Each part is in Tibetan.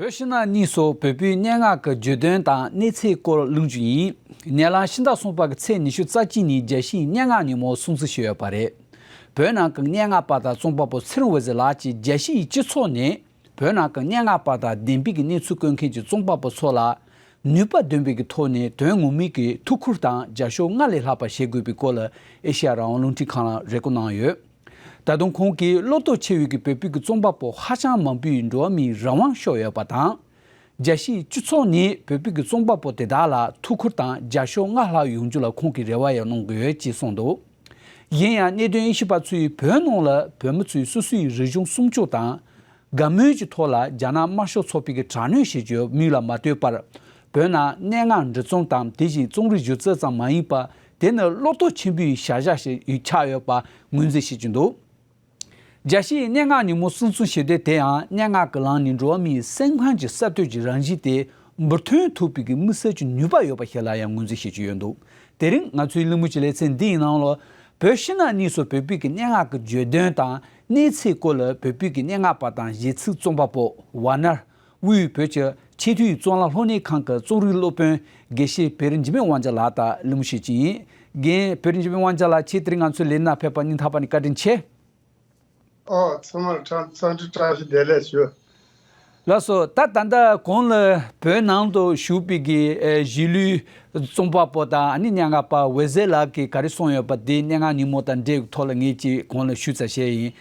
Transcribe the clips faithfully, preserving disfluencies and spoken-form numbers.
བོད་ཕྱི་ནང་གཉིས་སུ་བོད་པའི་སྙན་ངག་གི་བརྗོད་དོན་དང་གནས་ཚད་སྐོར་གླེང་རྒྱུ་ཡིན། ཉེ་ལམ་ཕྱི་ཟླ་གསུམ་པ་གི་ཚེས་ཉི་ཤུ་རྩ་གཅིག་ཉིན་རྒྱལ་སྤྱིའི་སྙན་ངག་ཉིན་མོ་སྲུང་བརྩི་ཞུས་ཡོད་པ་རེད། བོད་ནང་གི་སྙན་ངག་པ་དང་རྩོམ་པ་པོ་ཚེ་རིང་འོད་ཟེར་ལགས་ཀྱིས་རྒྱལ་སྤྱིའི་སྤྱི་ཚོགས་ནས་བོད་ནང་གི་སྙན་ངག་པ་དང་བདེན་པའི་གི་གནས་ཚུལ་བཀོད་མཁན་གྱི་རྩོམ་པ་པོ་ཚོ་ལ་ནུས་པ་ལྡན་པའི་གི་ཐོག་ནས་དོན་ངོ་མའི་གི་ཐུགས་ཁུར་དང་རྒྱབ་སྐྱོར་སྔར་ལས་ལྷག་པ་བྱེད་དགོས་པའི་སྐོར་ལ་ཨེ་ཤེ་ཡ་རང་དབང་རླུང་འཕྲིན་ཁང་ལ་རེ་སྐུལ་གནང་ཡོད། ད་དུང་ཁོང་གིས་བློ་སྟོབས་ཆེ་བའི་གི་བོད་པའི་གི་རྩོམ་པ་པོ་ཧ་ཅང་མང་པོས་འགྲོ་བ་མིའི་རང་དབང་ཤོར་ཡོད་པ་དང་། རྒྱལ་སྤྱིའི་སྤྱི་ཚོགས་ནས་བོད་པའི་གི་རྩོམ་པ་པོ་དེ་དག་ལ་ཐུགས་ཁུར་དང་རྒྱབ་སྐྱོར་སྔར་ལྷག་ཡོང་རྒྱུ་ལ་ཁོང་གིས་རེ་བ་ཡང་གནང་གི་ཡོད་ཅེས་གསུངས་འདུག། གཞན་ཡང་གནད་དོན་དབྱེ་ཞིབ་པ་ཚོས་བོད་ནང་ལ་བོད་མི་ཚོས་སོ་སོའི་རིག་གཞུང་སྲུང་སྐྱོབ་དང་། དགའ་མོས་ཀྱི་ཐོག་ལ་རྒྱ་ནག་དམར་ཤོག་ཚོགས་པའི་གི་དྲག་གནོན་བྱེད་རྒྱུ་མིག་ལ་མ་ལྟོས་པར། བོད་ནང་སྙན་ངག་འབྲི་རྩོམ་དང་དེ་བཞིན་རྩོམ་རིག་སྒྱུ་རྩལ་ཙམ་མ་ཡིན་པར་དེ་ནི་བློ་སྟོབས་ཆེན་པོའི་བྱ་གཞག་ཞིག་ཆགས་ཡོད་པ་ངོས་འཛིན་བྱེད་ཀྱི་འདུག། རྒྱལ་སྤྱིའི་སྙན་ངག་ཉིན་མོ་སྲུང་བརྩི་ཞུ་དུས་དེ་ཡང་སྙན་ངག་གི་ལམ་ནས་འགྲོ་བ་མིའི་སེམས་ཁམས་ཀྱི་གསར་གཏོད་ཀྱི་རང་བཞིན་དེ་འབུར་ཐོན་ཐུབ་པའི་གི་དམིགས་བསལ་གྱི་ནུས་པ་ཡོད་པ་ཞིག་ལ་ཡང་ངོས་འཛིན་བྱེད་ཀྱི་ཡོད་འདུག། དེ་རིང་ང་ཚོའི་གླེང་མོལ་གྱི་ལེ་ཚན་འདིའི་ནང་ལ་བོད་ཕྱི་ནང་གཉིས་སུ་བོད་པའི་གི་སྙན་ངག་གི་བརྗོད་དོན་དང་གནས་ཚད་སྐོར་ལ་བོད་པའི་གི་སྙན་ངག་པ་དང་གཞས་ཚིག་རྩོམ་པ་པོ་ཝར་ནར། དབུས་བོད་ཀྱི་ཆེས་མཐོའི་རྩོམ་ལམ་སློབ་གཉེར་ཁང་གི་རྩོམ་རིག་སློབ་དཔོན་དགེ་བཤེས་བེ་རི་འཇིགས་མེད་དབང་རྒྱལ་ལགས་དང་གླེང་མོལ་བྱེད་ཀྱི་ཡིན། རྒན་བེ་རི་འཇིགས་མེད་དབང་རྒྱལ་ལགས་ཁྱེད་དེ་རིང་ང་ཚོའི་ལས་གནས་ཕེབས་པར་སྙིང་ཐག་པ་ནས་བཀའ་དྲིན་ཆེ། ཨོ་ཚང་མར་འཚམས་འཚམས་འདྲི་བཀྲ་ཤིས་བདེ་ལེགས་ཞུ། ལགས་སོ། ད་ད་ལྟ་གོང་ལ་བོད་ནང་དུ་བཞུགས་པའི་གི་ཨེ་གཞིས་ལུས་རྩོམ་པ་པོ་དང་ཨ་ནི་སྙན་ངག་པ་འོད་ཟེར་ལགས་ཀྱིས་ག་རེ་གསུངས་ཡོད་པ་དེ་སྙན་ངག་ཉིན་མོ་དང་འབྲེལ་བའི་ཐོག་ལ་ངས་ཅིག་གོང་ལ་ཞུས་ཚར་བྱས་ཡིན།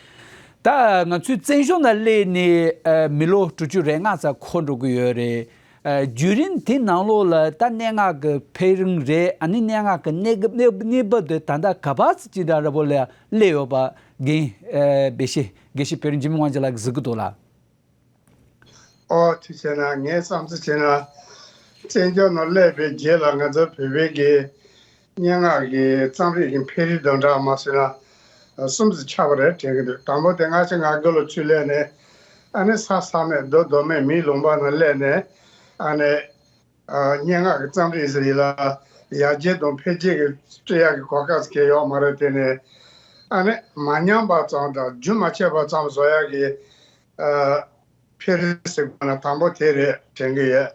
ད་ང་ཚོའི་བཙན་བྱོལ་ནང་སླེབས་ནས་ཨ་མི་ལོ་དྲུག་ཅུ་རེ་ལྔ་ཙམ་འཁོར་འགྲོ་གི་ཡོད་རེད། ཨ་བརྒྱུད་རིམ་དེ་ནང་ལོགས་ལ་ད་སྙན་ངག་གི་འཕེལ་རིམ་རེད། ཨ་ནི་སྙན་ངག་གི་གནས་སྐབས་གནས་གནས་བབ་དེ་ད་ལྟ་ག་པར་ཅིག་འདྲ་འདྲ་པོ་ལ་སླེབས་ཡོད་པ་རྒན་ཨ་དགེ་བཤེས་དགེ་བཤེས་བེ་རི་འཇིགས་མེད་དབང་རྒྱལ་ལགས་ཀྱིས་གཟིགས་ཀྱི་འདུག་ལགས། ཨོ་ཐུགས་རྗེ་ཆེ་གནང་། ངས་བསམ་ཚུལ་བྱས་ན་བཙན་བྱོལ་ནང་སླེབས་པའི་རྗེས་ལ་ང་ཚོ་བོད་པའི་གི་སྙན་ངག་གི་རྩོམ་རིག་གི་འཕེལ་རིམ་དང་འདྲ་མ་ཟེར་ན་གསུམ་ཙམ་ཆགས་པ་རེད་དྲན་གྱི་འདུག། དང་པོ་དེ་ང་ཆེ་ང་དགུ་ལོ་ཆུ་ལས་ནས་ཨ་ནི་ས་ས་མེད་རྡོ་རྡོ་མེད་མིའི་ལུང་པ་ནང་སླེབས་ནས་ཨ་ནི་ཨ་སྙན་ངག་གི་རྩོམ་རིག་ཟེར་ཡིན་ལ་ཡར་རྒྱས་དང་འཕེལ་རྒྱས་ཀྱི་སྤྲོད་ཡག་གི་གོ་སྐབས་ཟེར་མཁན་ཡོད་མ་རེད། དེ་ནས་ཨ་ནི་མ་ཉམས་པ་ཙམ་དང་རྒྱུན་མ་ཆད་པ་ཙམ་བཟོ་ཡག་གི་ཨ་འཕེལ་རིམ་ཟེར་དགོས་ན་དང་པོ་དེ་རེད་དྲན་གྱི་ཡོད།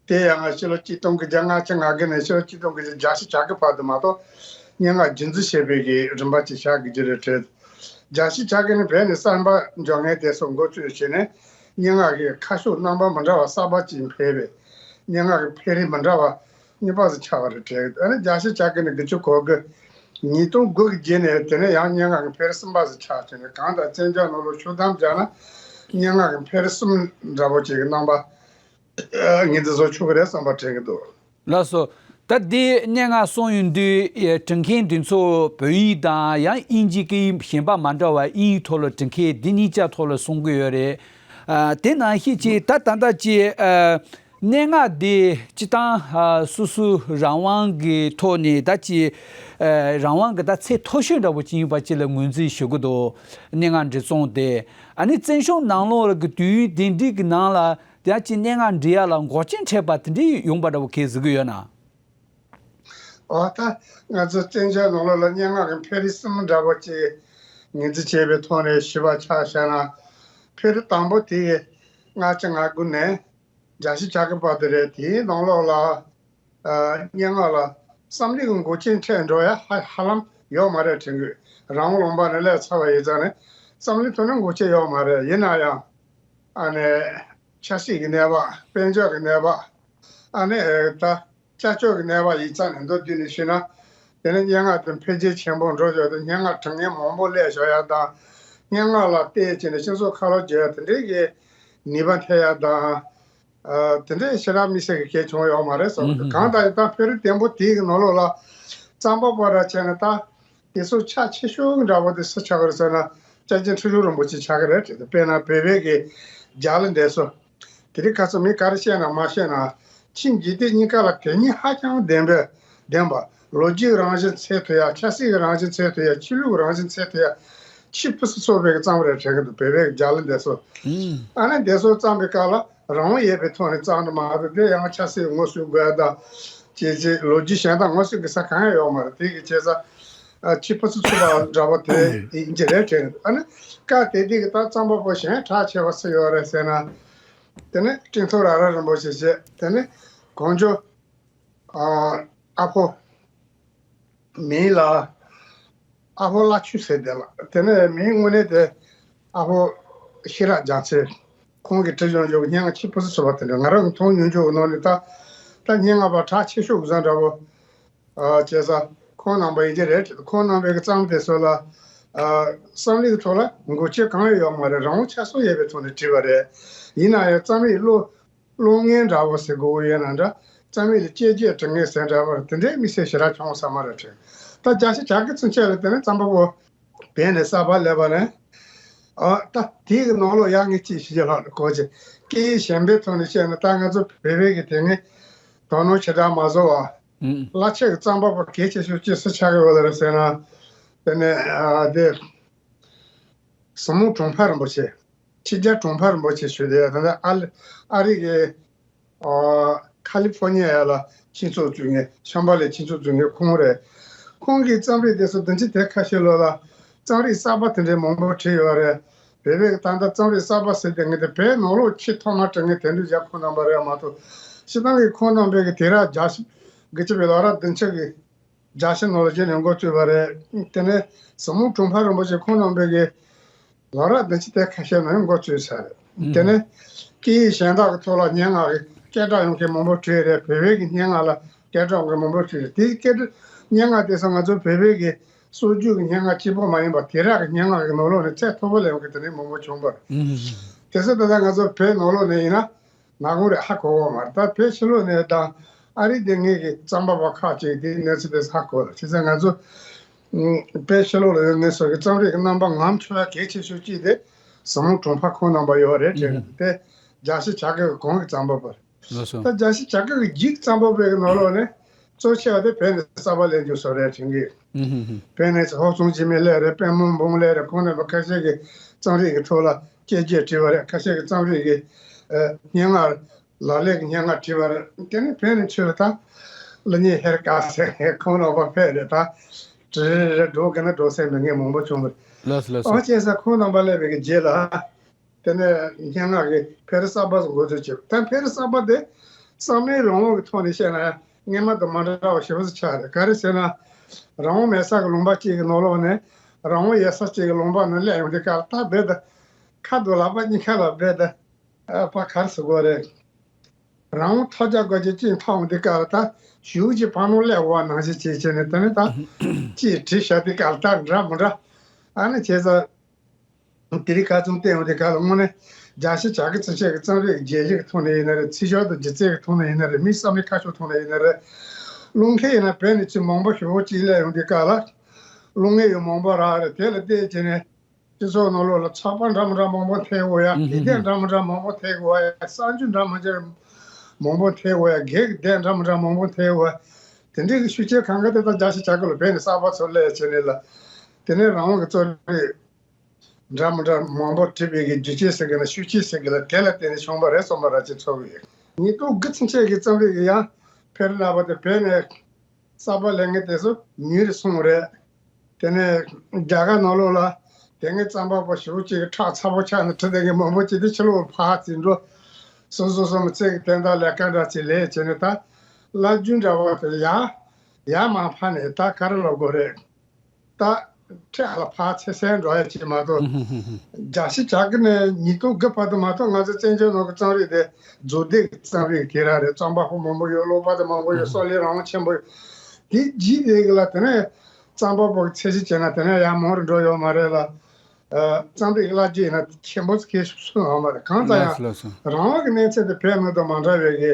དེ་ཡང་ཕྱི་ལོ་གཅིག་སྟོང་དགུ་བརྒྱ་ལྔ་བཅུ་ང་དགུ་ནས་ཕྱི་ལོ་གཅིག་སྟོང་དགུ་བརྒྱ་བརྒྱད་ཅུ་གྱ་དགུ་བར་དུ་མ་གཏོགས་སྙན་ངག་རྒྱུན་འཛིན་བྱེད་པའི་གི་རིམ་པ་ཅིག་ཆགས་ཀྱི་རེད་དྲན། བརྒྱད་ཅུ་གྱ་དགུ་ནས་བོད་ནས་གསར་པ་འབྱུང་མཁན་དེ་ཚོ་འགོ་བཙུགས་བྱས་ནས་སྙན་ངག་གི་ཁ་ཕྱོགས་རྣམ་པ་མི་འདྲ་བ་གསར་པ་ཅིག་འཕེལ་བས་སྙན་ངག་གི་འཕེལ་རིམ་མི་འདྲ་བ་གཉིས་པ་ཙམ་ཆགས་པ་རེད་དྲན། ཨ་ནི་བརྒྱད་ཅུ་གྱ་དགུ་ནས་དགུ་བཅུ་གོ་དགུ། ཉིས་སྟོང་དགུ་གི་རྗེས་ནས་དེ་ནས་ཡང་སྙན་ངག་གི་འཕེལ་རིམ་གསུམ་པ་ཙམ་ཆགས་བྱས་ནས་གང་ལྟར་བཙན་བྱོལ་ནང་ལོགས་ཤུགས་བསྡོམས་བྱས་ན་སྙན་ངག་གི་འཕེལ་རིམ་གསུམ་འདྲ་པོ་ཅིག་གི་རྣམ་པ་ངོས་འཛིན་བཟོ་ཆོག་གི་རེད་བསམ་པ་དྲན་གྱི་འདུག། ལགས་སོ། ད་འདི་སྙན་ངག་གསུངས་ཡོང་དུས་ཨེ་འབྲི་མཁན་འདི་ཚོ་བོད་ཡིག་དང་ཡང་དབྱིན་ཇིའི་སྐད་ཡིག་གཞན་པ་མ་འདྲ་བ་དབྱིན་ཡིག་ཐོག་ལ་འབྲི་མཁན་འདི་གཉིས་ཆ་ཐོག་ལ་གསུང་གི་ཡོད་རེད། ཨ་དེ་ནང་བཞིན་ཅིག་ད་ད་ལྟ་ཅིག་ཨ་སྙན་ངག་འདི་སྤྱི་བཏང་ཨ་སོ་སོའི་རང་དབང་གི་ཐོག་ནས་ད་ཅིག་ཨ་རང་དབང་གི་ད་ཚད་མཐོ་ཤོས་འདྲ་པོ་ཅིག་ཡིན་པ་ཅིག་ལ་ངོས་འཛིན་ཞུ་གི་འདུག། སྙན་ངག་འབྲི་རྩོམ་དེ་ཨ་ནི་བཙན་བྱོལ་ནང་ལོགས་ལ་གི་དུས་ཡུན་དེ་འདྲའི་གི་ནང་ལ། དེ་ཡང་ཅིག་སྙན་ངག་འབྲི་ཡག་ལ་འགོག་རྐྱེན་འཕྲད་པ་དེ་འདྲའི་ཡོང་པ་འདྲ་བོ་གས་གཟིགས་ཀྱི་ཡོད་ན། འོ་ད་ང་ཚོ་བཙན་བྱོལ་ནང་ལོགས་ལ་སྙན་ངག་གི་འཕེལ་རིམ་གསུམ་འདྲ་བོ་ཅིག་ངོས་འཛིན་བྱས་པའི་ཐོག་ནས་ཞུས་པ་ཆ་བཞག་ན། འཕེལ་རིམ་དང་པོ་དེ་ལྔ་བཅུ་ང་དགུ་ནས་བརྒྱད་ཅུ་གྱ་དགུ་བར་དུ་རེད། དེའི་ནང་ལོགས་ལ་ཨ་སྙན་ངག་ལ་བསམ་བློའི་འགོག་རྐྱེན་འཕྲད་འགྲོ་ཡ་ཧ་ཧ་ལམ་ཡོད་མ་རེད་དྲན་གི། རང་དབང་ལུང་པ་ནས་སླེབས་ཚར་བ་ཡིན་ཙང་ནས་བསམ་བློའི་ཐོག་ནས་འགོག་རྐྱེན་ཡོད་མ་རེད། ཡིན་ན་ཡང་ཨ་ནི་ཆབ་སྲིད་ཀྱི་གནས་བབ། དཔལ་འབྱོར་གྱི་གནས་བབ། ཨ་ནི་ཨེ་ད་ཅ་ཅོ་གི་གནས་བབ་ཡིག་ཚང་ནས་མདོར་བསྡུས་ནས་ཞུས་ན། དེ་ནས་སྙན་ངག་དེ་འཕེལ་རྒྱས་ཆེན་པོ་འགྲོ་བཞག་དང་སྙན་ངག་འབྲི་མཁན་མང་པོ་སླེབས་བཞག་ཡ་དང་། སྙན་ངག་ལ་བལྟས་བྱས་ནས་སྤྱི་ཚོགས་ཁ་ལོ་བརྗེ་ཡ་དེ་འདྲའི་གི་ནུས་པ་འཕེལ་ཡ་དང་། ཨ་དེ་འདྲའི་ཞེ་དྲག་དམིགས་བསལ་གྱི་གལ་བྱུང་ཡོད་མ་རེད་བསམ་གི། གང་ལྟར་ཡིན་ད་འཕེལ་རིམ་བརྟན་པོ་དེའི་གི་ནང་ལོགས་ལ་རྩོམ་པ་པོ་ར་བྱས་ན་ད་དེ་ཚོ་ཆ་ཆེ་ཤོས་འདྲ་པོ་དེ་སུ་ཆགས་ཀྱི་རེད་ཟེར་ན་སྐྱབས་རྗེ་ཁྲི་བྱང་རིན་པོ་ཆེ་ཆགས་ཀྱི་རེད་དྲན། དཔེར་ན་བོད་པའི་གི་རྒྱ་གླིང་འདི་ཚོ། དེ་རིང་ཁ་སང་མི་ག་རེ་བཤད་ན་མ་བཤད་ན་ཕྱི་འཇིག་རྟེན་གཉིས་ཀ་ལ་དོན་སྙིང་ཧ་ཅང་ལྡན་པའི་ལྡན་པ། ལོ་རྒྱུས་རང་བཞིན་འཚོལ་ཐུབ་ཡ། ཆབ་སྲིད་ཀྱི་རང་བཞིན་འཚོལ་ཐུབ་ཡ། ཆོས་ལུགས་རང་བཞིན་འཚོལ་ཐུབ་ཡ། ཆེས་ཕུན་སུམ་ཚོགས་པའི་རྩོམ་རེད་དྲན་གྱི་འདུག། བོད་པའི་རྒྱ་གླིང་འདི་ཚོ། ཨ་ནི་འདི་ཚོ་རྩོམ་པའི་སྐབས་ལ་རང་དབང་ཡོད་པའི་ཐོག་ནས་རྩོམ་ནི་མ་གཏོགས་དེ་ཡང་ཆབ་སྲིད་ངོ་སྲུང་དགོས་ཡ་དང་། ཅེས་ཅེས་ལོ་རྒྱུས་གཞན་དག་ངོ་སྲུང་གི་ས་གང་ཡང་ཡོད་མ་རེད། དེ་གི་བྱས་ཙང་ཨ་ཆེས་ཕུན་སུམ་ཚོགས་པ་འདྲ་པོ་དེ་ཡིན་གྱི་རེད་དྲན་གྱི་འདུག། ཨ་ནི་སྐབས་དེ་དུས་ཀྱི་ད་རྩོམ་པ་པོ་གཞན་གྲགས་ཆེ་བ་སུ་ཡོད་རེད་ཟེར་ན། དེ་ནས་སྤྲིན་ཐོག་ར་ར་རིན་པོ་ཆེ་བྱས། དེ་ནས་གོང་ཇོ་ཨ་ཨ་ཕོ་མིང་ལ་ཨ་ཕོ་བླ་ཆོས་ཟེར་དེ་ལ། དེ་ནས་མིང་དངོས་གནས་དེ་ཨ་ཕོ་ཤེས་རབ་རྒྱ་མཚོ། ཁོང་གིས་བྲིས་ཡོང་ཡོད་སྙན་ངག་ཆེ་པོ་ཞིག་ཚུད་པ་དེ་འདྲ། ང་རང་གིས་མཐོང་མྱོང་ཡོད་ནོ་ནི་ད་ད་སྙན་ངག་པ་གྲགས་ཆེ་ཤོས་ཀྱི་བཟོ་འདྲ་བོ། ཨ་བྱས་ཙང་ཁོང་རྣམ་པ་ཡིན་གྱི་རེད། ཁོང་རྣམ་པའི་གི་བརྩམས་དེ་ཚོ་ལ་ཨ་བསམ་བློའི་ཐོག་ལ་འགོག་བྱེད་གང་ཡང་ཡོད་མ་རེད། རང་དབང་ཆ་ཚང་ཡོད་པའི་ཐོག་ནས་བྲིས་པ་རེད། ཡིན་ན་ཡང་རྩོམ་རིག་བློ་བློ་ངན་འདྲ་བོ་ཟེར་དགོས་ཡོད་ན་འདྲ། རྩོམ་རིག་ལ་དཔྱད་བརྗོད་དྲི་ངན་ཟེར་འདྲ་བར་དེ་འདྲའི་དམིགས་བསལ་ཞེ་དྲག་བྱུང་ས་མ་རེད་དྲན། ད་རྒྱལ་སྤྱི་བྱ་དགའ་ཚུན་ཆད་ལ་དེ་ནས་རྩོམ་པ་པོ་བས་ནས་གསར་པ་སླེབས་པ་ནས། ཨ་ད་དེའི་ནང་ལོགས་ཡག་ངེས་ཅིག་ཞིག་ལྷག་གོ་ཅི། སྐད་ཡིག་གཞན་པའི་ཐོག་ནས་བཤད་ན་ད་ང་ཚོ་བོད་པའི་གི་དེ་ནས་དོ་སྣང་ཞེ་དྲག་མ་བཟོ་བ། ཨུམ། བླ་ཆོས་ཀྱི་རྩོམ་པ་པོ་གལ་ཆེ་ཤོས་ཅི་སུ་ཆགས་ཀྱི་ཡོད་རེད་ཟེར་ན། དེ་ནས་ཨ་དེ། ཟབ་མོ་གྲོང་ཁྱེར་རིན་པོ་ཆེ། ཆོས་རྒྱལ་གྲོང་ཁྱེར་རིན་པོ་ཆེ་ཞུ་དེ་ད་ལྟ་ཨ་ལི་ཨ་རི་གི་ཨ་ཁ་ལི་ཕོར་ཉི་ཡ་ལ་སྤྱི་ཚོགས་བཙུགས་མཁན། ཤམ་བྷ་ལའི་སྤྱི་ཚོགས་བཙུགས་མཁན་ཁོང་རེད། ཁོང་གི་རྩོམ་རིག་དེ་ཚོ་བདུན་ཅུ་དེ་ཁ་ཤས་ལོ་ལ་རྩོམ་རིག་གསར་པ་དེ་འདྲའི་མང་པོ་བྲིས་ཡོད་རེད། བོད་པའི་ད་ལྟ་རྩོམ་རིག་གསར་པ་ཟེར་དེ་ངས་དེ་བོད་ནང་ལོགས་ཆེས་ཐོག་མ་བྲིས་མཁན་དེ་འདྲ་ཡག་ཁོང་རྣམ་པ་རེད་མ་གཏོགས། སྤྱིར་བཏང་གི་ཁོང་རྣམ་པའི་གི་དུས་རབས་བརྒྱད་ཅུ་གི་བྱས་པའི་ལོ་རབས་བདུན་ཅུ་གི་རྒྱལ་སྤྱི་ནང་ལ་རྗེས་ནས་འགོ་བཙུགས་པ་རེད། དེ་ནས་ཟབ་མོ་གྲོང་ཁྱེར་རིན་པོ་ཆེ་ཁོང་རྣམ་པའི་གི་ལོ་རབས་བདུན་ཅུ་དེ་ཁ་ཤས་ནང་འགོ་བཙུགས་ཚར་རེད། དེ་ནས་སྐད་ཡིག་གཞན་དག་གི་ཐོག་ལ་སྙན་ངག་གི་སྐད་གྲགས་ཡོང་མཁན་མང་པོ་བྲིས་རེད། བོད་པའི་གི་སྙན་ངག་ལ་སྐད་གྲགས་ཡོང་མཁན་མང་པོ་བྲིས་རེད། དེའི་སྐད་སྙན་ངག་དེ་ཚོ་ང་ཚོ་བོད་པའི་གི་སྲོལ་རྒྱུན་གྱི་སྙན་ངག་གཅིག་པོ་མ་ཡིན་པར་དུས་རབས་ཀྱི་སྙན་ངག་གི་ནང་ལོགས་ནས་ཚད་མཐོ་པོ་ལ་ཡོང་མཁན་དེ་འདྲ་མང་པོ་བྱུང་བ་རེད། དེ་ཚོ་ད་ལྟ་ང་ཚོ་བོད་ནང་ལོགས་ནས་ཡིན་ན། ནག་ཁུང་རེད། ཧ་གོ་གོ་མ་རེད། ད་བོད་ཕྱི་ལོགས་ནས་དང་ཨ་རི་དེ་ངེད་ཀྱི་རྩོམ་པ་པ་ཁག་ཅིག་དེའི་གནས་ཚུལ་དེ་ཧ་གོ་ལ། བྱས་ཙང་ང་ཚོ་ཨུམ་བོད་ཕྱི་ལོགས་ལ་ཡོད་ངེད་ཚོ་གི་རྩོམ་རིག་གི་རྣམ་པ་ངོམ་ཆོག་ཡ་གལ་ཆེ་ཤོས་གཅིག་དེ་ཟབ་མོ་གྲོང་ཁྱེར་ཁོང་རྣམ་པ་ཡོད་རེད་དྲན། དེ་རྒྱལ་སྤྱི་བྱ་དགའ་གི་གོང་གི་རྩོམ་པ་པ་རེད། ལགས་སོ། ད་རྒྱལ་སྤྱི་བྱ་དགའ་གི་རྗེས་རྩོམ་པ་པའི་གི་ནང་ལོགས་ནས་གཙོ་ཆེ་བ་དེ་བོད་ནས་གསར་པ་སླེབས་རྒྱུ་བཟོ་རེད་དྲན་གི། ཨུམ་ཧུམ་ཧུམ། བོད་ནས་ཧོར་སེང་འཇིགས་མེད་ལགས་རེད། པདྨ་འབུམ་ལགས་རེད། ཁོང་རྣམ་པ་ཁ་ཤས་ཀྱིས་རྩོམ་རིག་གི་ཐོག་ལ་དཔྱད་བརྗོད་བྲིས་པ་རེད། ཁ་ཤས་ཀྱིས་རྩོམ་རིག་གི་ཨ་སྙན་ངག་ལག་ལེན་གྱི་སྙན་ངག་བྲིས་པ་རེད། དེ་ནས་བོད་ནས་ཆོས་ལ་ད་ལ་ཉེ་ཧེར་དཀར་ཟེར་ཁོང་རྣམ་པ་ཕེབས་རེད། ད་དྲི་རེ་རེ་འགྲོ་གི་ན་འགྲོ་སེམས་པའི་ངས་མང་པོ་བྱུང་བ་རེད། ལགས་སོ་ལགས་སོ། ཨོ་བྱས་ཙང་ཁོང་རྣམ་པ་སླེབས་པའི་གི་རྗེས་ལ། དེ་ནས་སྙན་ངག་གི་འཕེལ་རིམ་གསར་པ་ཞིག་འགོ་འཛུགས་བྱས། ད་འཕེལ་རིམ་གསར་པ་དེ་བསམ་བློའི་རང་དབང་གི་ཐོག་ནས་བཤད་ན་ཡང་སྔོན་མ་དང་མ་འདྲ་བ་ཞེ་པོ་ཅིག་ཆགས་རེད། ག་རེ་ཟེར་ན། རང་དབང་མེད་ས་གི་ལུང་པ་གཅིག་གི་ནང་ལོགས་ནས་རང་དབང་ཡོད་ས་གཅིག་གི་ལུང་པ་ནང་སླེབས་ཡོང་དུས་སྐབས་ལ་ད་རྦད་དེ་ཁ་དང་ལག་པ་གཉིས་ཀ་ལ་རྦད་དེ་ཨ་ཕ་ག་རེ་ཟེར་དགོས་རེད། རང་དབང་ཐོབ་རྒྱག་དགོས་ཀྱི་ཅིག་མཐོང་འདི་ག་ལ་ད་གཞུག་གི་བར་ནང་སླེབས་འོ་ནང་བཞིན་བྱེད་བྱས་ནས། དེ་ནས་ད་ཅིག་བྲིས་བཞག་འདི་ག་ལ་ད་འདྲ་མི་འདྲ། ཨ་ནི་བྱས་ཙང་དེ་རིང་ཁ་ཚོན་བསྟན་འོ་འདི་ག་ལ་དངོས་གནས་རྒྱལ་སྤྱི་བྱ་དགའ་ཚུན་ཆད་ཀྱི་རྩོམ་རིག་རྒྱལ་སྤྱི་གི་ཐོག་ནས་ཡིན་ན་རེད། ཚིག་སྦྱོར་དང་སྒྱུ་རྩལ་གྱི་ཐོག་ནས་ཡིན་ན་རེད། མིའི་བསམ་བློའི་ཁ་ཕྱོགས་ཐོག་ནས་ཡིན་ན་རེད། བློ་མཁས་ཡིན་ན་བོད་ནས་ཅིག་མང་པོ་ཞེ་པོ་ཅིག་སླེབས་ཡོང་འདི་ག་ལ་བློ་ངན་ཡང་མང་པོ་རག་རེད། དེ་ལ་བལྟས་བྱས་ནས། སྤྱི་ཚོགས་ནང་ལོགས་ལ་ཚོགས་པ་འདྲ་མི་འདྲ་མང་པོ་འཐེན་དགོས་ཡ། ཨུ་ཧུ་ཧུ། སྡེ་ཚན་འདྲ་མི་འདྲ་མང་པོ་འཐེན་དགོས་ཡ། གསར་འགྱུར་འདྲ་མི་འདྲ་མང་པོ་འཐེན་དགོས་ཡ། སྒེར་གྱི་སྡེ་འདྲ་མི་འདྲ་མང་པོ་འཐེན་དགོས་ཡ། དེ་འདྲའི་གི་ཤུགས་རྐྱེན་གང་ག་དེ་དག་རྒྱལ་སྤྱིའི་བྱ་དགའ་ལ་བརྟེན་ནས་གསར་པ་ཚོ་སླེབས་བྱས་ནས་ལ། དེ་ནས་རང་དབང་གི་རྩོམ་རིག་འདྲ་མི་འདྲ་མང་པོ་བྲིས་པའི་གི་རྒྱུ་རྐྱེན་ཟེར་གི་ན་ཤུགས་རྐྱེན་ཟེར་གི་ལ་དེ་ལ་བརྟེན་ནས་བྱུང་བ་རེད་བསམ་པ་ར་ཅིག་ཚོར་གི་ཡོད། ཉིས་སྟོང་དགུ་ཚུན་ཆད་ཀྱི་རྩོམ་རིག་གི་ཡང་འཕེལ་རིམ་རྣམ་པ་དེ་བོད་ནས། གསར་པ་སླེབས་མཁན་དེ་ཚོ་མྱུར་སོང་རེད། དེ་ནས་རྒྱ་གར་ནང་ལོགས་ལ་དེ་སྔའི་རྩོམ་པ་པོ་ཞེ་པོ་ཅིག་གི་ཁྲག་ཚ་པོ་ཆགས་ནས་བྲིས་བསྡད་མཁན་མང་པོ་ཅིག་དེ་ཕྱི་ལོགས་ཕར་ཕྱིན་འགྲོ། སོ་སོ་སོ་མི་ཚེ་གི་དོན་དག་ལས་ཀ་འདྲ་ཅིག་ལས་བྱས་ནས་ད་བླ་རྒྱུན་འདྲ་བོ་དེ་ཡར་ཡར་མར་ཕར་ནས་ད་ག་རེ་ལབ་དགོས་རེད། ད་ཁྲག་ལ་ཕར་ཚེ་སེལ་འགྲོ་ཡ་ཅིག་མ་གཏོགས། ཧུམ་ཧུམ་ཧུམ། རྒྱལ་སྤྱིའི་བྱ་དགའ་ནས་ཉིས་སྟོང་དགུ་བར་དུ་མ་གཏོགས་ང་ཚོ་བཙན་བྱོལ་ནང་གི་རྩོམ་རིག་དེ་རྫོགས་ལྡན་གྱི་རྩོམ་རིག་དེ་རང་རེད། རྩོམ་པ་པོ་མང་པོ་ཡོད། ཀློག་པ་དེ་མང་པོ་ཡོད། ཧུམ། སྲོག་ལས་རང་དབང་ཆེན་པོ་ཡོད། དེ་རྗེས་དེ་གི་ལ་དེ་ནས་རྩོམ་པ་པོ་གི་ཚད་གཞི་བྱས་ན་དེ་ནས་ཡར་མང་རུ་འགྲོ་ཡོད་མ་རེད་ལ། ཨ། རྩོམ་རིག་བླ་བརྒྱུད་ཡིན་ན་ཆེན་པོ་གལ་ཆེན་པོ་ཡོད་མ་རེད། གང་ལྟར་ཡང་ལགས་སོ། རང་དབང་གི་གནས་ཚད་དེ་བོད་ནང་དང་མ་འདྲ་བའི་གི་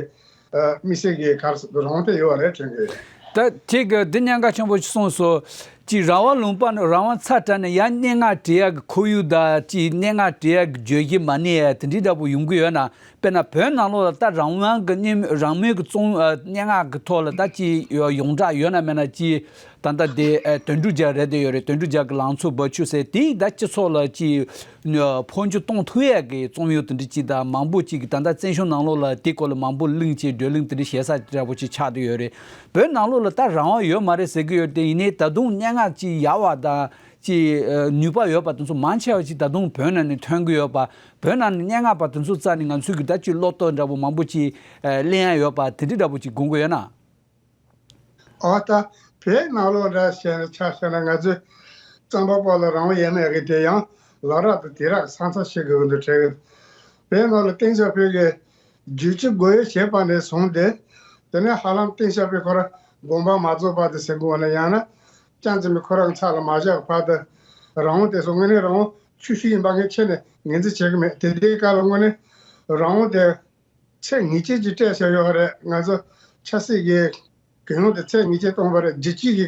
ཨ། དམིགས་བསལ་གྱི་ག་རེ་ཟེར་རང་དབང་དེ་ཡོད་རེད་དྲན་གི་ཡོད། ད་ཁྱེད་ཀྱིས་འདི་སྙན་ཁ་ཆེན་པོ་ཞིག་གསུངས་སོང་། ཅིག་རང་དབང་ལུང་པ་ནས་རང་དབང་ཚར་དྲགས་ནས་ཡང་སྙན་ངག་བྲིས་ཡག་གི་ཁོར་ཡུག་དང་ཅིག་སྙན་ངག་བྲིས་ཡག་གི་བརྗོད་གཞི་མ་གནས་ཡག་དེ་འདྲའི་འདྲ་པོ་ཡོང་གི་ཡོད་ན། དཔེར་ན་བོད་ནང་ལོགས་ལ་ད་རང་དབང་གི་སྙན་རང་མོས་ཀྱི་རྩོམ་ཨ། སྙན་ངག་གི་ཐོག་ལ་ད་ཅིག་ཡོངས་གྲགས་ཡོད་ན་མེད་ན་ཅིག་ད་ལྟ་དེ་ཨ་དོན་གྲུབ་རྒྱལ་རེད་དེ་ཡོད་རེད། དོན་གྲུབ་རྒྱལ་གྱི་ལང་ཚོ་འབའ་ཆུ་ཟེར་དེ་ད་སྤྱི་ཚོགས་ལ་ཅིག་ཨ་འཕོ་འགྱུར་གཏོང་ཐུབ་ཡག་གི་རྩོམ་ཡིག་དེ་འདྲ་ཅིག་དང་མང་པོ་ཅིག་གི་ད་ལྟ་བཙན་བྱོལ་ནང་ལོགས་ལ་དེ་སྐོར་ལ་མང་པོ་གླེང་བྱས་བགྲོ་གླེང་དེ་འདྲ་བྱེད་ས་འདྲ་པོ་ཅིག་ཆགས་བསྡད་ཡོད་རེད། བོད་ནང་ལོགས་ལ་ད་རང་དབང་ཡོད་མ་རེད་ཟེར་གྱི་ཡོད་དེ། ཡིན་ནའི་ད་དུང་སྙན་ངག་ཅིག་ཡག་པ་དང་ཅིག་ཨ་ནུས་པ་ཡོད་པ་དེ་ཚོ་མང་ཆེ་བ་ཅིག་ད་དུང་བོད་ནང་ནས་ཐོན་གྱི་ཡོད་པ། བོད་ནང་ནས་སྙན་ངག་པ་དེ་ཚོ་རྩ་ནས་ང་ཚོའི་གི་ད་ཅིག་བློ་གཏོད་འདྲ་པོ་མང་པོ་ཅིག་ཨ་གླེང་ཡག་ཡོད་པ་དེ་འདྲ་འདྲ་པོ་ཅིག་དགོངས་ཀྱི་ཡོད་ན། ཨོ་ད་བོད་ནང་ལོགས་འདྲ་བཤད་ན་ཆ་བཞག་ན་ང་ཚོའི་རྩོམ་པ་པོ་ལ་རང་དབང་ཡོད་མེད་ཀྱི་དེ་ཡང་ལོ་རབས་དང་དུས་རབས་ས་མཚམས་ཤིག་གི་འོག་ཏུ་གྲས་ཀྱི་བོད་ནང་ལ་ཏེང་ཞའོ་ཕིང་གི་བསྒྱུར་བཅོས་དགོས་ཡོད་བྱས་པ་ནས་བཟུང་སྟེ། དེ་ནས་ཧ་ལམ་ཏེང་ཞའོ་ཕིང་ཁོ་རང་དགོངས་པ་མ་རྫོགས་བར་དུ་ཟེར་དགོས་ན། ཡང་ན་ཅང་ཙེ་མིན་ཁོ་རང་ཚར་ལ་མ་བཞག་བར་དུ་རང་དབང་དེ་ཚོ་དངོས་གནས་རང་དབང་ཆུང་ཤོས་ཡིན་པ་ངས་ཁྱེད་ནས་ངོས་འཛིན་བྱེད་ཀྱི་མེད། དེ་དུས་སྐབས་ལ་དངོས་གནས་རང་དབང་དེ་ཚད་ངེས་ཅན་ཅིག་སྤྲད་བཞག་ཡོད་རེད། ང་ཚོ་ཆབ་སྲིད་ཀྱི་གུ་ཡངས་དེ་ཚད་ངེས་ཅན་བཏོན་པ་རེད། རྒྱལ་སྤྱི་གི་